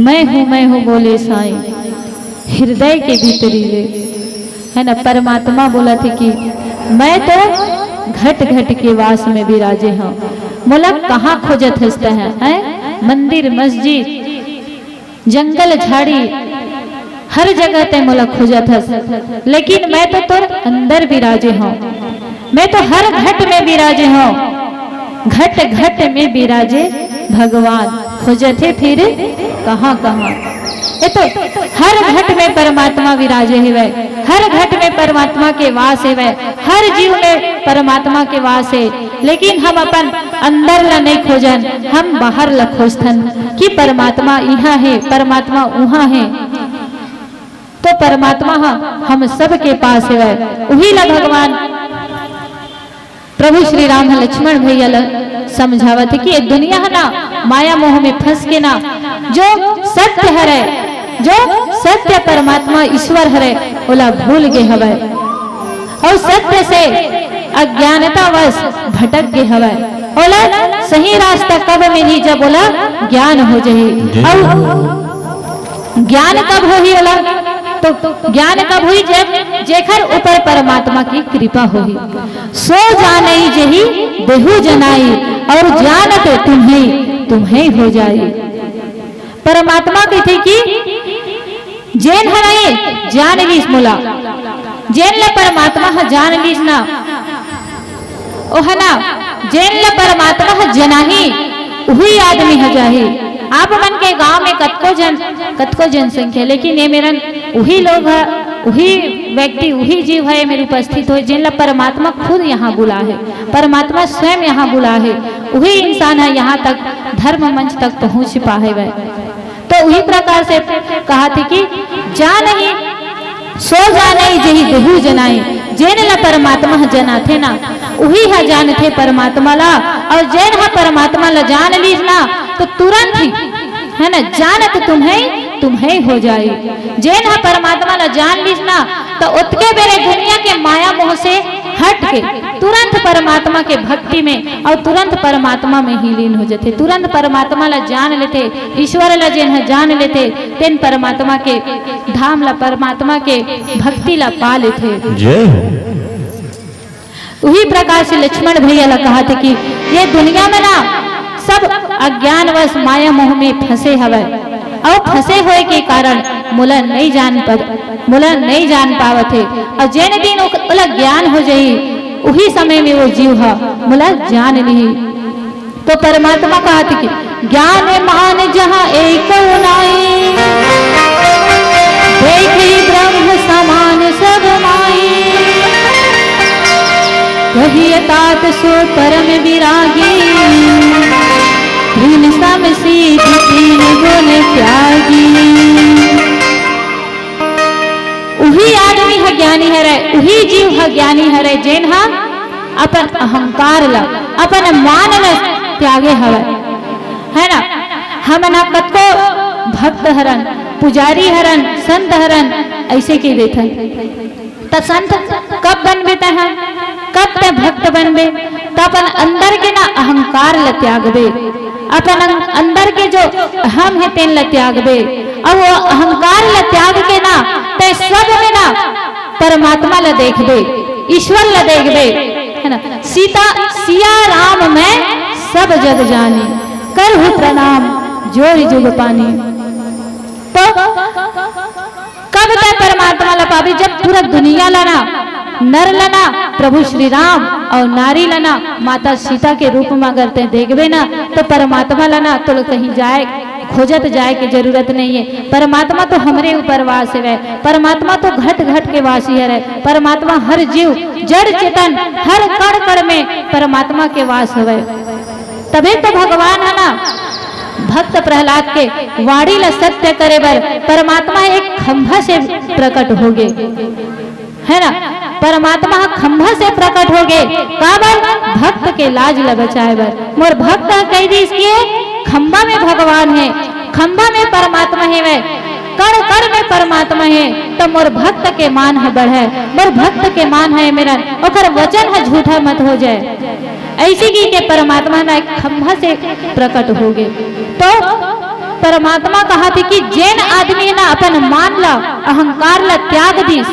मैं हूँ, मैं हूँ बोले साईं, हृदय के भीतरी ले, है ना। परमात्मा बोलथे कि मैं तो घट घट के वास में विराजे हँव। मोला कहाँ खोजत हस तैं, हैं? मंदिर, मस्जिद, जंगल, झाड़ी, हर जगह तैं मोला खोजत हस, लेकिन मैं तो तोर अंदर विराजे हँव। मैं तो हर घट में विराजे हँव। घट घट में विराजे भगवान, खोजथे फिर कहाँ कहाँ। ये तो हर घट में परमात्मा विराजे हवय, हर घट में परमात्मा के वास हवय, हर जीव में परमात्मा के वास हे। लेकिन हम अपन अंदर ला नहीं खोजन, हम बाहर ला खोजथन कि परमात्मा इहाँ हे, परमात्मा उहाँ हे। तो परमात्मा ह हम सब के पास हवय। उही ला भगवान प्रभु श्री राम ह लक्ष्मण भैया ल समझावत हे कि ये दुनिया ह ना माया मोह में फंस के ना, जो सत्य हरय, जो सत्य परमात्मा ईश्वर हरय, ओला भूल गे हवय अउ सत्य से अज्ञानतावश भटक गे हवय। ओला सही रास्ता कब मिलही? जब ओला ज्ञान हो जाही। अउ ज्ञान कब होही ओला? तो ज्ञान कब होही? जब जेखर ऊपर परमात्मा की कृपा होही। सो जानई जेहि देहु जनाई, अउ जानत तुम्हई तुम्हई हो जाई। परमात्मा कहिथे कि जेन ह नहीं जान लीस मोला, जेन ल परमात्मा ह जान लीस ना, ओह ना, जेन ल परमात्मा ह जनाही, उही आदमी ह जाही। आप मन के गांव में कतको जन, कतको जनसंख्या, लेकिन ये मेरन उही लोग ह, उही व्यक्ति, उही जीव ह, ये मेर उपस्थित होय, जेन ल परमात्मा खुद यहाँ बुला हे, परमात्मा स्वयं यहाँ बुला हे, उही इंसान ह यहाँ तक धर्म मंच तक पहुँच पाए वय। तो उही प्रकार से कहा थे कि जानही सो जानई जेहि देहु जनाई, जेन ला परमात्मा ह जनाथे ना, उही ह जानथे परमात्मा ला। अउ जेन ह परमात्मा ला जान लीस ना, तो तुरंत ही, है ना, जानत तुम्हई तुम्हई हो जाई। जेन ह परमात्मा ला जान लीस ना, तो ओतके बेरे दुनिया के माया मोह से हट के तुरंत परमात्मा के भक्ति में अउ तुरंत परमात्मा में ही लीन हो जथे, तुरंत परमात्मा ला जान लेथे। ईश्वर ला जेन ह जान लेथे, तेन परमात्मा के धाम ला, परमात्मा के भक्ति ला पा लेथे। जय हो। उही प्रकार से लक्ष्मण भैया ला कहा थे कि ये दुनिया में ना सब अज्ञानवश माया मोह में फंसे हवय, अउ फंसे होए के कारण मोला नहीं जान पा, मोला नहीं जान पावत हे। अउ जेन दिन ओक-, ओला ज्ञान हो जाही, उही समय में वो जीव ह मोला जान लिही। तो परमात्मा कहत कि ज्ञान मान जहाँ एक नाई, देखी ब्रह्म समान सब माई। कहिय तात सो परम विरागी, तीन सम सीध तीन गुण त्यागी। उही आदमी ह ज्ञानी हरय, उही जीव ह ज्ञानी हरय, जेन ह अपन अहंकार ल, अपन मान ल त्यागे हवय, है ना? हमन ह कतको भक्त हरन, पुजारी हरन, संत हरन, ऐसे कह देथन। त संत कब बनबे तैं ह? कब तैं भक्त बनबे? त अपन अंदर के ना अहंकार ल त्यागबे, अपन अं-, अंदर के जो अहम हे तेन ल त्यागबे। अब वो अहंकार ल त्याग के ना तैं सब में ना परमात्मा ल देखबे, ईश्वर ल देखबे, है ना? सीता, सिया राम मैं सब जग जानी, करहु प्रणाम जोरि जुग पानी। तो कब तैं परमात्मा ला पाबे? जब पूरा दुनिया ला ना, नर ला ना, प्रभु श्री राम अउ नारी ला ना माता सीता के रूप में अगर तैं देखबे ना, तो परमात्मा ला ना तो कहीं जाए, खोजत जाए के जरूरत नहीं है। परमात्मा तो हमरे ऊपर वास हवय, परमात्मा तो घट घट के वासी हरय, परमात्मा हर जीव, जड़ चेतन, हर कण कण में परमात्मा के वास हवय। तभे तो भगवान ह ना भक्त प्रहलाद के वाणी ला सत्य करे बर परमात्मा एक खंभा से प्रकट हो गे, है ना? परमात्मा ह खंभा से प्रकट हो गे, काबर? भक्त के लाज ला बचाए बर। मोर भक्त ह कहि दिस कि खंभा में भगवान हे, खंभा में परमात्मा हेवय, कण कण में परमात्मा हे, त मोर भक्त के मान ह बढ़य, मोर भक्त के मान ह मेरन, ओकर वचन ह झूठा मत हो जाए। ऐसे कहि के परमात्मा ना एक खंभा से प्रकट हो गे। तो परमात्मा कहाथे कि जेन आदमी ह ना अपन मान ला, अहंकार ला त्याग दिस,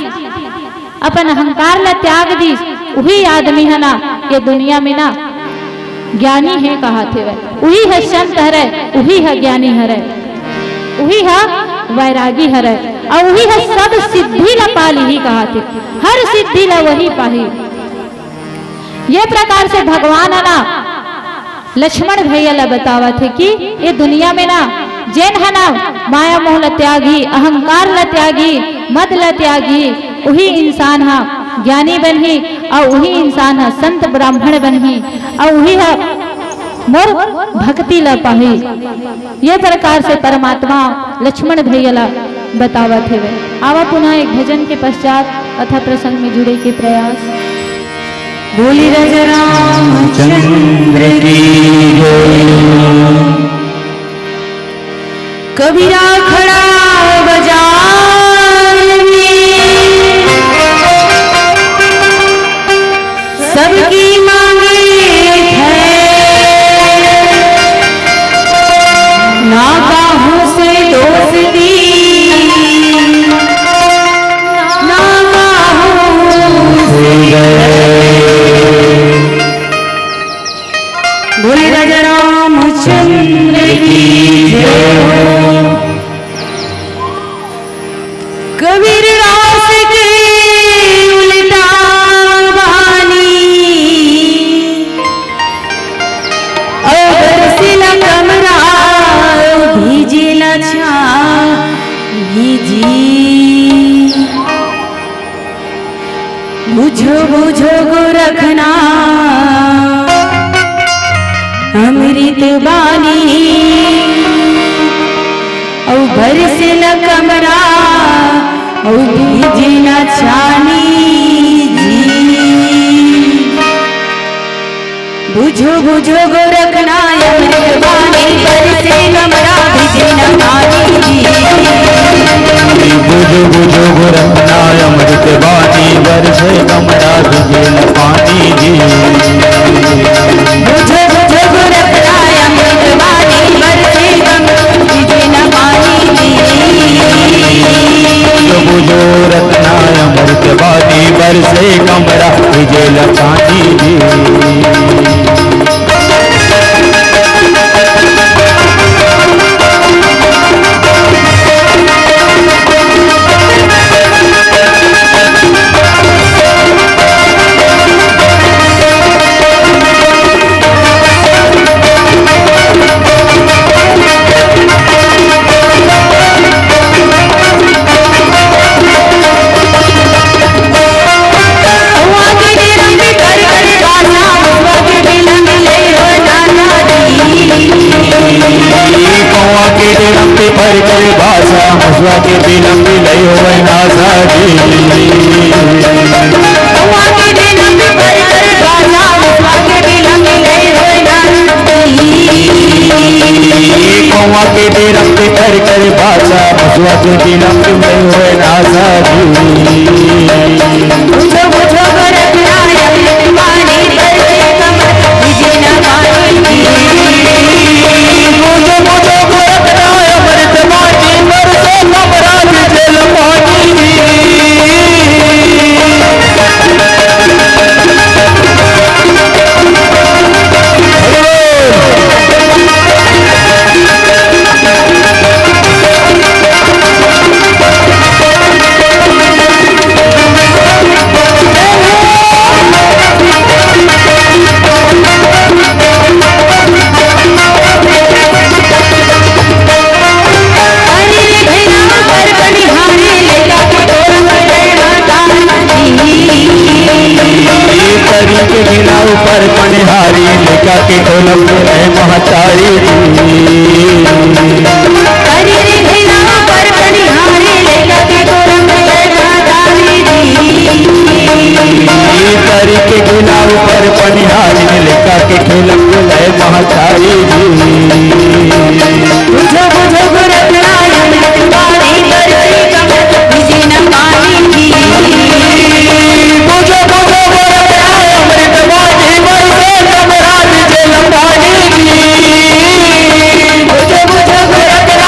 अपन अहंकार ला त्याग दिस, उही आदमी ह ना ये दुनिया में ना ज्ञानी हे कहाथे वह। उही ह संत हरय, उही ह ज्ञानी हरय, उही ह वैरागी हरय, अउ उही ह सब सिद्धि ला पा लिही कहाथे। हर सिद्धि ला वही पाही। ये प्रकार से भगवान ह ना लक्ष्मण भैया ला बतावत हे कि ये दुनिया में ना जेन ह ना माया मोह ला त्यागी, अहंकार ला त्यागी, मद ला त्यागी, उही इंसान ह ज्ञानी बनही, अउ उही इंसान ह संत ब्राह्मण बनही, अउ उही ह मोर भक्ति ला पाही। ये प्रकार से परमात्मा लक्ष्मण भैया ला बतावत हेवे। आवा पुनः एक भजन के पश्चात कथा प्रसंग में जुड़े के प्रयास। बोली राजा रामचंद्र की जय। कबीरा खड़ा बाजार में, सबकी मांगे है, ना काहू से दोस्ती, ना काहू से बैर। बोले राजा रामचंद्र की जय हो। कबीर रास के उल्टा बानी, अउ बरसेला कमरा, भीजेला छानी जी। बुझो बुझो गोरखना अमृत बानी, अउ बरसेला कमरा, अउ भीजेला छानी जी। बुझो बुझो गोरखना अमृत बानी, बरसे कमरा भीजेला पानी जी। बुझो बुझो गोरखना अमृत बानी, बरसे कमरा भीजेला पानी जी। बुझो बुझो गोरखना अमृत बानी, बरसे कमरा भीजेला पानी जी। बुझो बुझो रत्ना अमृत बानी, बरसे कमरा भीजेला पानी जी। पौवा के डेरा पे भर के बासा, हसुआ के बिलम बिलई होवे ना साजी। पौवा के डेरा पे भर के बासा, हसुआ के बिलम बिलई होवे ना साजी। पौवा के डेरा पे भर के बासा, हसुआ के बिलम बिलई होवे ना साजी। बुझो बुझो गोरखना अमृत बानी, बरसे कमरा भीजेला पानी जी। बुझो बुझो गोरखना अमृत बानी, बरसे कमरा भीजेला पानी जी। परी के बिना ऊपर पनिहारी, लेका के कोलम में महतारी जी। परी के बिना ऊपर पनिहारी, लेका के कोलम में महतारी जी। परी के बिना ऊपर पनिहारी, लेका के कोलम में महतारी जी। बुझो बुझो गोरखना अमृत बानी, बरसे कमरा भीजेला पानी जी। बुझो बुझो गोरखना अमृत बानी, बरसे कमरा भीजेला पानी जी। बुझो बुझो गोरखना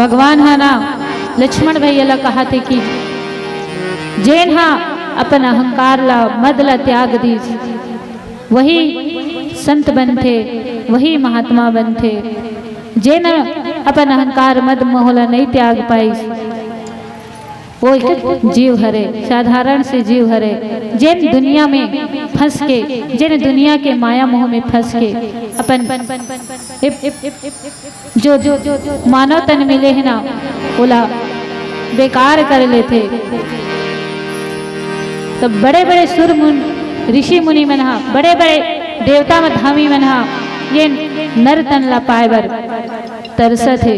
भगवान ह ना लक्ष्मण भैया ला कहा थे कि जेन ह अपन अहंकार ला, मद ला त्याग दीस, वही संत बनथे, वही महात्मा बनथे। जेन अपन अहंकार, मद, मोह ला नहीं त्याग पाइस, वो एक जीव हरे, साधारण से जीव हरे, जेन दुनिया में फंस के, जेन दुनिया के माया मोह में फंस के अपन जो, जो, जो मानव तन मिले हे ना, ओला बेकार कर लेथे। तो बड़े बड़े सुर मुन, ऋषि मुनि मन हा, बड़े बड़े देवता मधामी मन हा, ये नर तन ला पाए बर तरसत हे।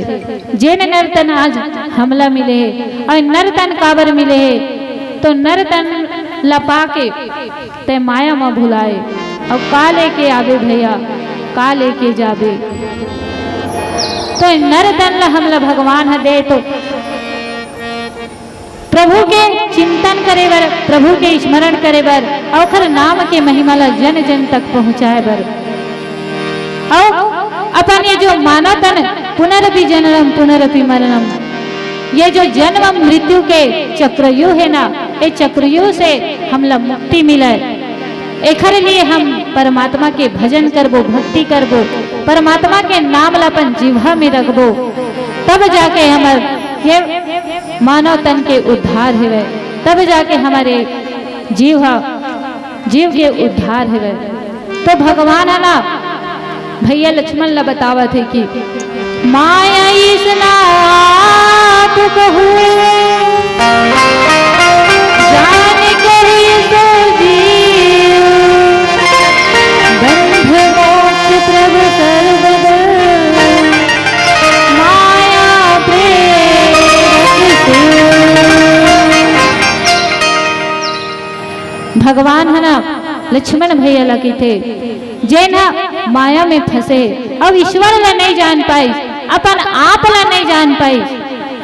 जेन नर तन आज हमला मिले हे, और नर तन काबर मिले हे, तो नर तन ला पाके तै माया म भुलाए, अउ का लेके आबे भैया, का लेके जाबे? तो नर तन ला हमला भगवान ह दे, तो प्रभु के चिंतन करे बर, प्रभु के स्मरण करे बर, अउ ओखर नाम के महिमा ला जन जन तक पहुंचाए बर, अउ अपन ये जो मानव तन, पुनरपि जननम पुनरपि मरणम, ये जो जन्म मृत्यु के चक्रव्यूह हे ना, ये चक्रव्यूह से हमला मुक्ति मिले, एखर लिए हम परमात्मा के भजन करबो, भक्ति करबो, परमात्मा के नाम ला अपन जीवा में रखबो, तब जाके हमर ये मानव तन के उद्धार हेवय, तब जाके हमर जीव ह, जीव के उद्धार हेवय। तो भगवान ह ना भैया लक्ष्मण ला बतावत हे कि माया ईस ना आप कहू, जान कही सो जीव, बंध मोक्ष प्रभु सर्वद, माया प्रेरक से। भगवान ह ना लक्ष्मण भैया ला कहिथे, जेन ह माया में फंसे हे, अउ ईश्वर ला नहीं जान पाइस, अपन आप ला नहीं जान पाइस,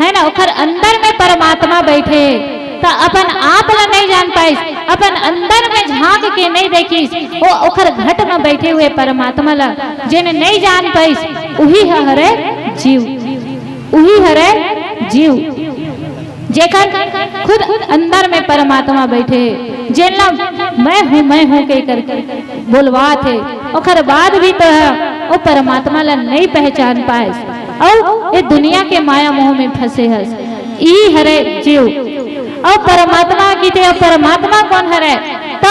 है ना, ओखर अंदर में परमात्मा बैठे हे, त अपन आप ला नहीं जान पाइस, अपन अंदर में झांक के नहीं देखिस, वो ओखर घट में बैठे हुए परमात्मा ला जेन नहीं जान पाइस, उही ह हरे जीव, उही हरे जीव। जेकर खुद अंदर में परमात्मा बैठे हे, जेन ला मैं हूँ, मैं हूँ के करके बोलवात हे, ओखर बाद भी तो ह, वो परमात्मा ला नहीं पहचान पाए, अउ ये दुनिया के माया मोह में फंसे हस, ई हरे जीव। अउ परमात्मा की ते, परमात्मा कौन हरे? त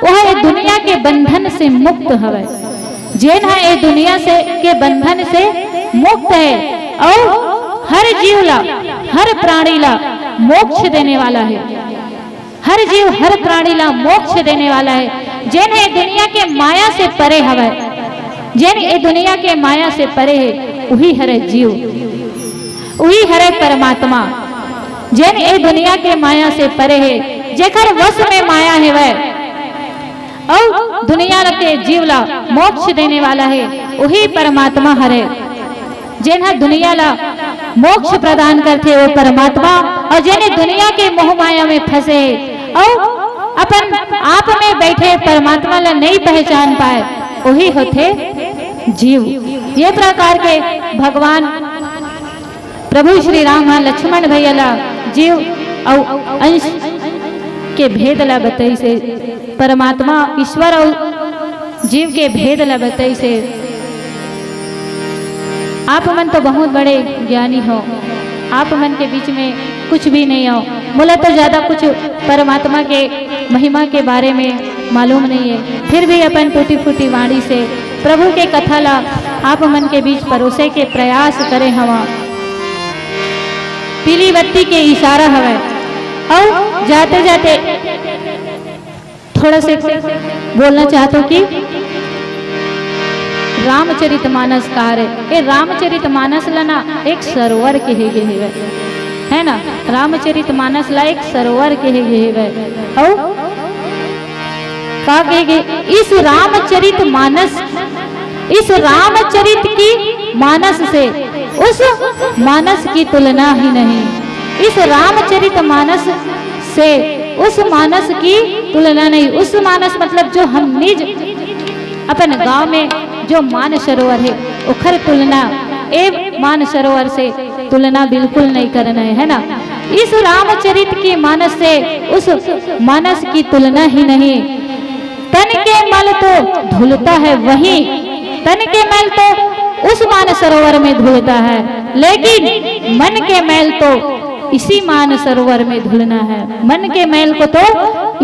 वह ये दुनिया के बंधन से मुक्त हवे। जेन ह ए दुनिया से, के बंधन से मुक्त हे अउ हर जीव ला, हर प्राणी ला मोक्ष देने वाला हे। हर जीव, हर प्राणी ला मोक्ष देने वाला हे। जेन ह ए दुनिया के माया से परे हवय, जेन ए दुनिया के माया से परे हे, उही हरे जीव, उही हरे परमात्मा। जेन ए दुनिया के माया से परे हे, जेकर वश में माया हेवय, अउ दुनिया के जीव ला मोक्ष देने वाला हे, उही परमात्मा हरे। जेन ह दुनिया ला मोक्ष प्रदान करथे, वो परमात्मा, अउ जेन दुनिया के मोह माया में फंसे हे, अउ अपन आप में बैठे परमात्मा ला नहीं पहचान पाए, वही होथे जीव। ये प्रकार के भगवान प्रभु श्री राम ह लक्ष्मण भैया ला जीव अउ अंश के भेद ला बतइस हे, परमात्मा ईश्वर अउ जीव के भेद ला बतइस हे। आप मन तो बहुत बड़े ज्ञानी हो, आप मन के बीच में कुछ भी नहीं हो। मोला तो ज्यादा कुछ परमात्मा के महिमा के बारे में मालूम नहीं है, फिर भी अपन टूटी फूटी वाणी से प्रभु के कथा ला आप मन के बीच परोसे के प्रयास करे हवा। पीली बत्ती के इशारा हवय। अउ जाते जाते थोड़ा से बोलना चाहत हूँ कि रामचरित मानस का हरे, ए रामचरित मानस ला ना एक सरोवर कहे गे हवय, है ना? रामचरित मानस ला एक सरोवर कहे गे हवय। अउ का कहे गे? इस रामचरित मानस, इस रामचरित की मानस से उस मानस की तुलना ही नहीं। इस रामचरित मानस से उस मानस की तुलना नहीं। उस मानस मतलब जो हम निज अपन गांव में जो मानसरोवर है, ओखर तुलना ए मानसरोवर से तुलना बिल्कुल नहीं करना है, है ना? इस रामचरित के मानस से उस मानस की तुलना ही नहीं। तन के मल तो धुलता है वही, तन के मल तो उस मानसरोवर में धुलता है, लेकिन मन के मैल तो इसी मानसरोवर में धुलना है। मन के मैल को तो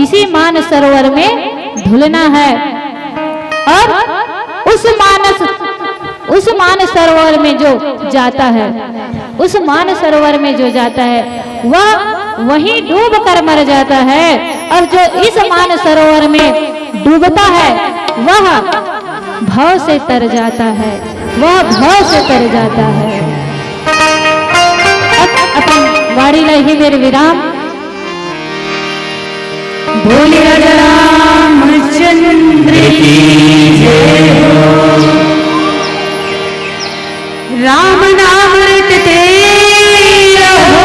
इसी मानसरोवर में धुलना है। और उस मानस उस मानसरोवर में जो जाता है, उस मानसरोवर में जो जाता है, वह वहीं डूब कर मर जाता है। और जो इस मानसरोवर में डूबता है, वह भव से तर जाता है, वह भव से तर जाता है। अब अपन वाणी ला इही मेर विराम। बोले राजा रामचंद्र की जय हो। राम नाम रटते रहो,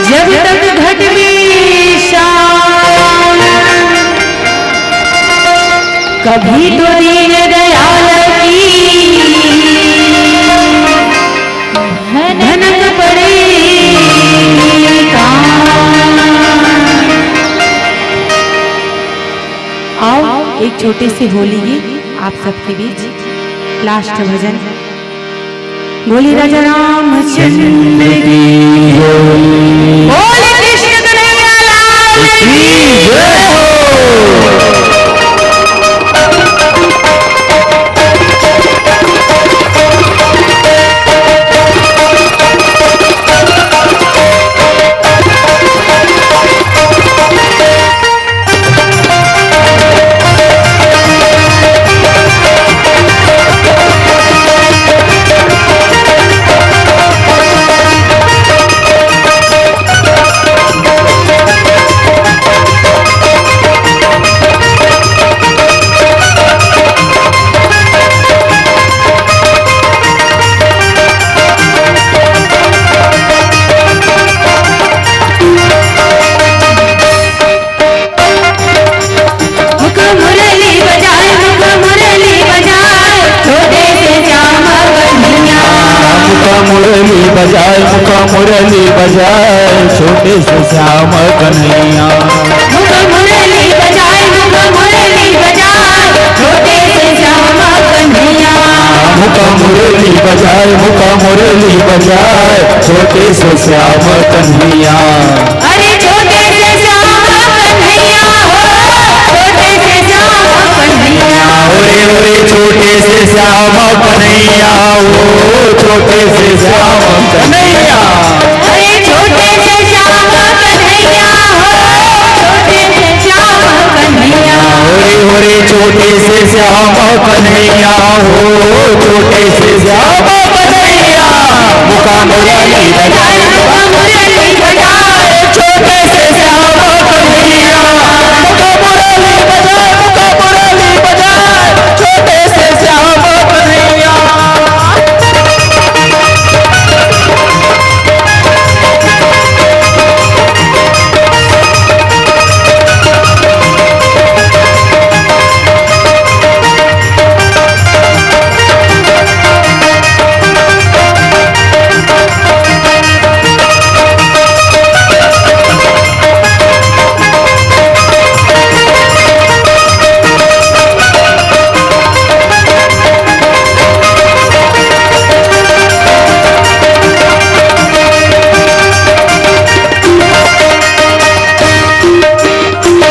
जब तक घट में श्याम, कभी तो दीन दयाल की भनक पड़ेगी कान। आओ, एक छोटे से होली गीत आप सबके बीच, लास्ट भजन। बोले राजा रामचंद्र की जय। बोले कृष्ण कन्हैया लाल की जय हो। मुख मुरली बजाए, मुख मुरली बजाए, छोटे से श्याम कन्हैया। मुख मुरली बजाए, मुख मुरली बजाए, छोटे से श्याम कन्हैया। मुख मुरली बजाए, मुख मुरली बजाए, छोटे से श्याम कन्हैया। मुख मुरली बजाए, मुख मुरली बजाए, छोटे से श्याम कन्हैया। अरे छोटे से श्याम कन्हैया हो, छोटे से श्याम कन्हैया। ओरे ओरे छोटे से श्याम कन्हैया हो, छोटे से श्याम कन्हैया। अरे छोटे से श्याम कन्हैया हो, छोटे से श्याम कन्हैया। ओरे ओरे छोटे से श्याम कन्हैया हो, छोटे से श्याम कन्हैया। मुख मुरली बजाए, मुख मुरली बजाए, छोटे से श्याम कन्हैया। मुख मुरली बजाए, मुख मुरली बजाए, छोटे से श्याम कन्हैया।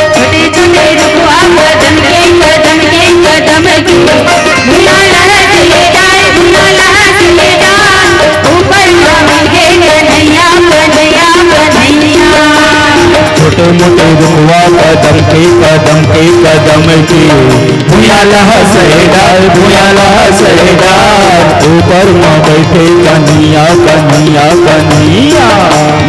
छोटे छोटे रुखवा कदम के, कदम के कदम की, भुइयां लहस ले जाए, भुइयां लहस ले जाए, ऊपर माँ बैठे कन्हैया, कन्हैया, कन्हैया। छोटे मोटे रुखवा कदम के, कदम के कदम की, भुइयां लहस ले जाए, भुइयां लहस ले जाए, ऊपर माँ बैठे कन्हैया, कन्हैया, कन्हैया।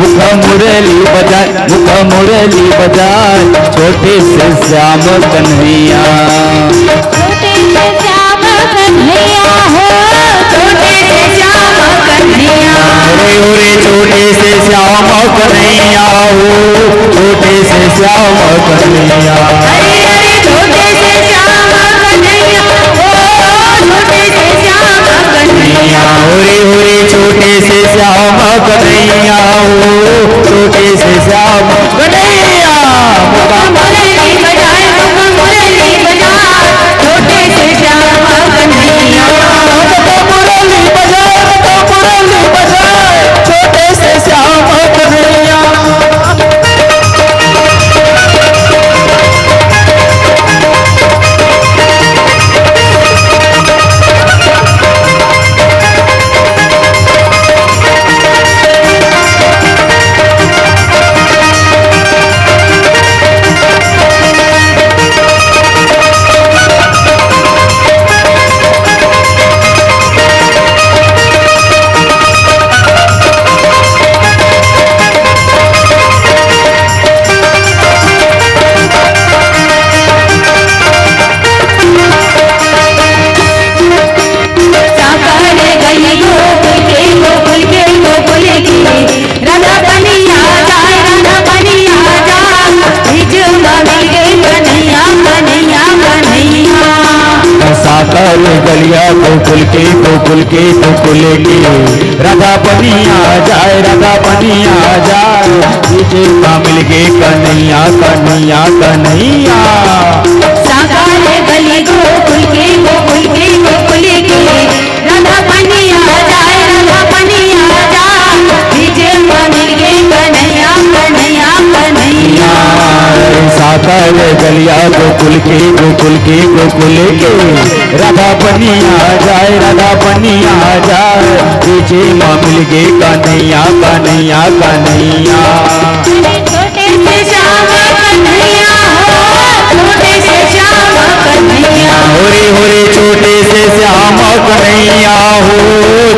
मुख मुरली बजाए, मुख मुरली बजाए, छोटे से श्याम कन्हैया। छोटे से श्याम कन्हैया हो, छोटे से श्याम कन्हैया। अरे, अरे, छोटे से श्याम कन्हैया हो, छोटे से श्याम कन्हैया। अरे, अरे, छोटे से श्याम कन्हैया हो, होरे होरे छोटे से श्याम कन्हैया हो, छोटे से श्याम कन्हैया। मुका मुरली बजाए, मुका मुरली बजाए, छोटे से श्याम कन्हैया। मुका मुरली बजाए, मुका मुरली बजाए, छोटे से श्याम कन्हैया। साकर गली गोकुल के, गोकुल के, गोकुल के, राधा बनिया जाए, राधा बनिया जाए, बीच में मिल गए कन्हैया, कन्हैया, कन्हैया। साकर गलिया गोकुल के, गोकुल के, गोकुल के, राधा बनिया जाए, राधा बनिया जाए, बीच में मिल गए कन्हैया, कन्हैया, कन्हैया। सागर गली गोकुल के, गोकुल के, गोकुल के, राधा बनिया जाए, राधा बनिया जाए, बीच में मिल गए कन्हैया, कन्हैया, कन्हैया। साकर गलिया गोकुल के, गोकुल के, गोकुल के, राधा बनिया जाए, राधा बनिया जाए, बीच में मिल गए कन्हैया, कन्हैया, कन्हैया। छोटे से श्याम कन्हैया हो, छोटे से श्याम कन्हैया। होरे होरे छोटे से श्याम कन्हैया हो,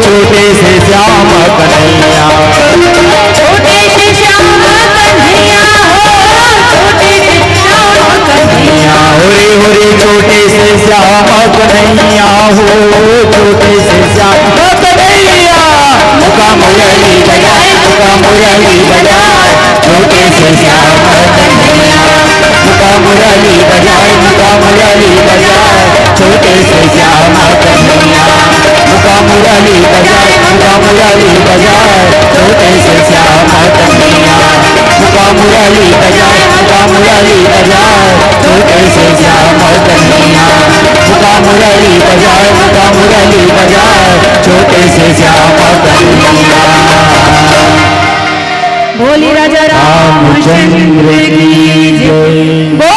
छोटे से श्याम कन्हैया। छोटे से श्याम कन्हैया हो, छोटे से श्याम कन्हैया। होरे होरे छोटे से श्याम कन्हैया हो, छोटे से श्याम कन्हैया। मुका मुरली बजाए, मुका मुरली बजाए, छोटे से श्याम कन्हैया। मुका मुरली बजाए, मुका मुरली बजाए, छोटे से श्याम कन्हैया। मुका मुरली बजाए, मुका मुरली बजाए, छोटे से श्याम कन्हैया। मुका मुरली बजाए, मुका मुरली बजाए, छोटे से श्याम कन्हैया। मुका मुरली बजाए, मुका मुरली बजाए, छोटे से श्याम कन्हैया। बोली राजा रामचंद्र की जय।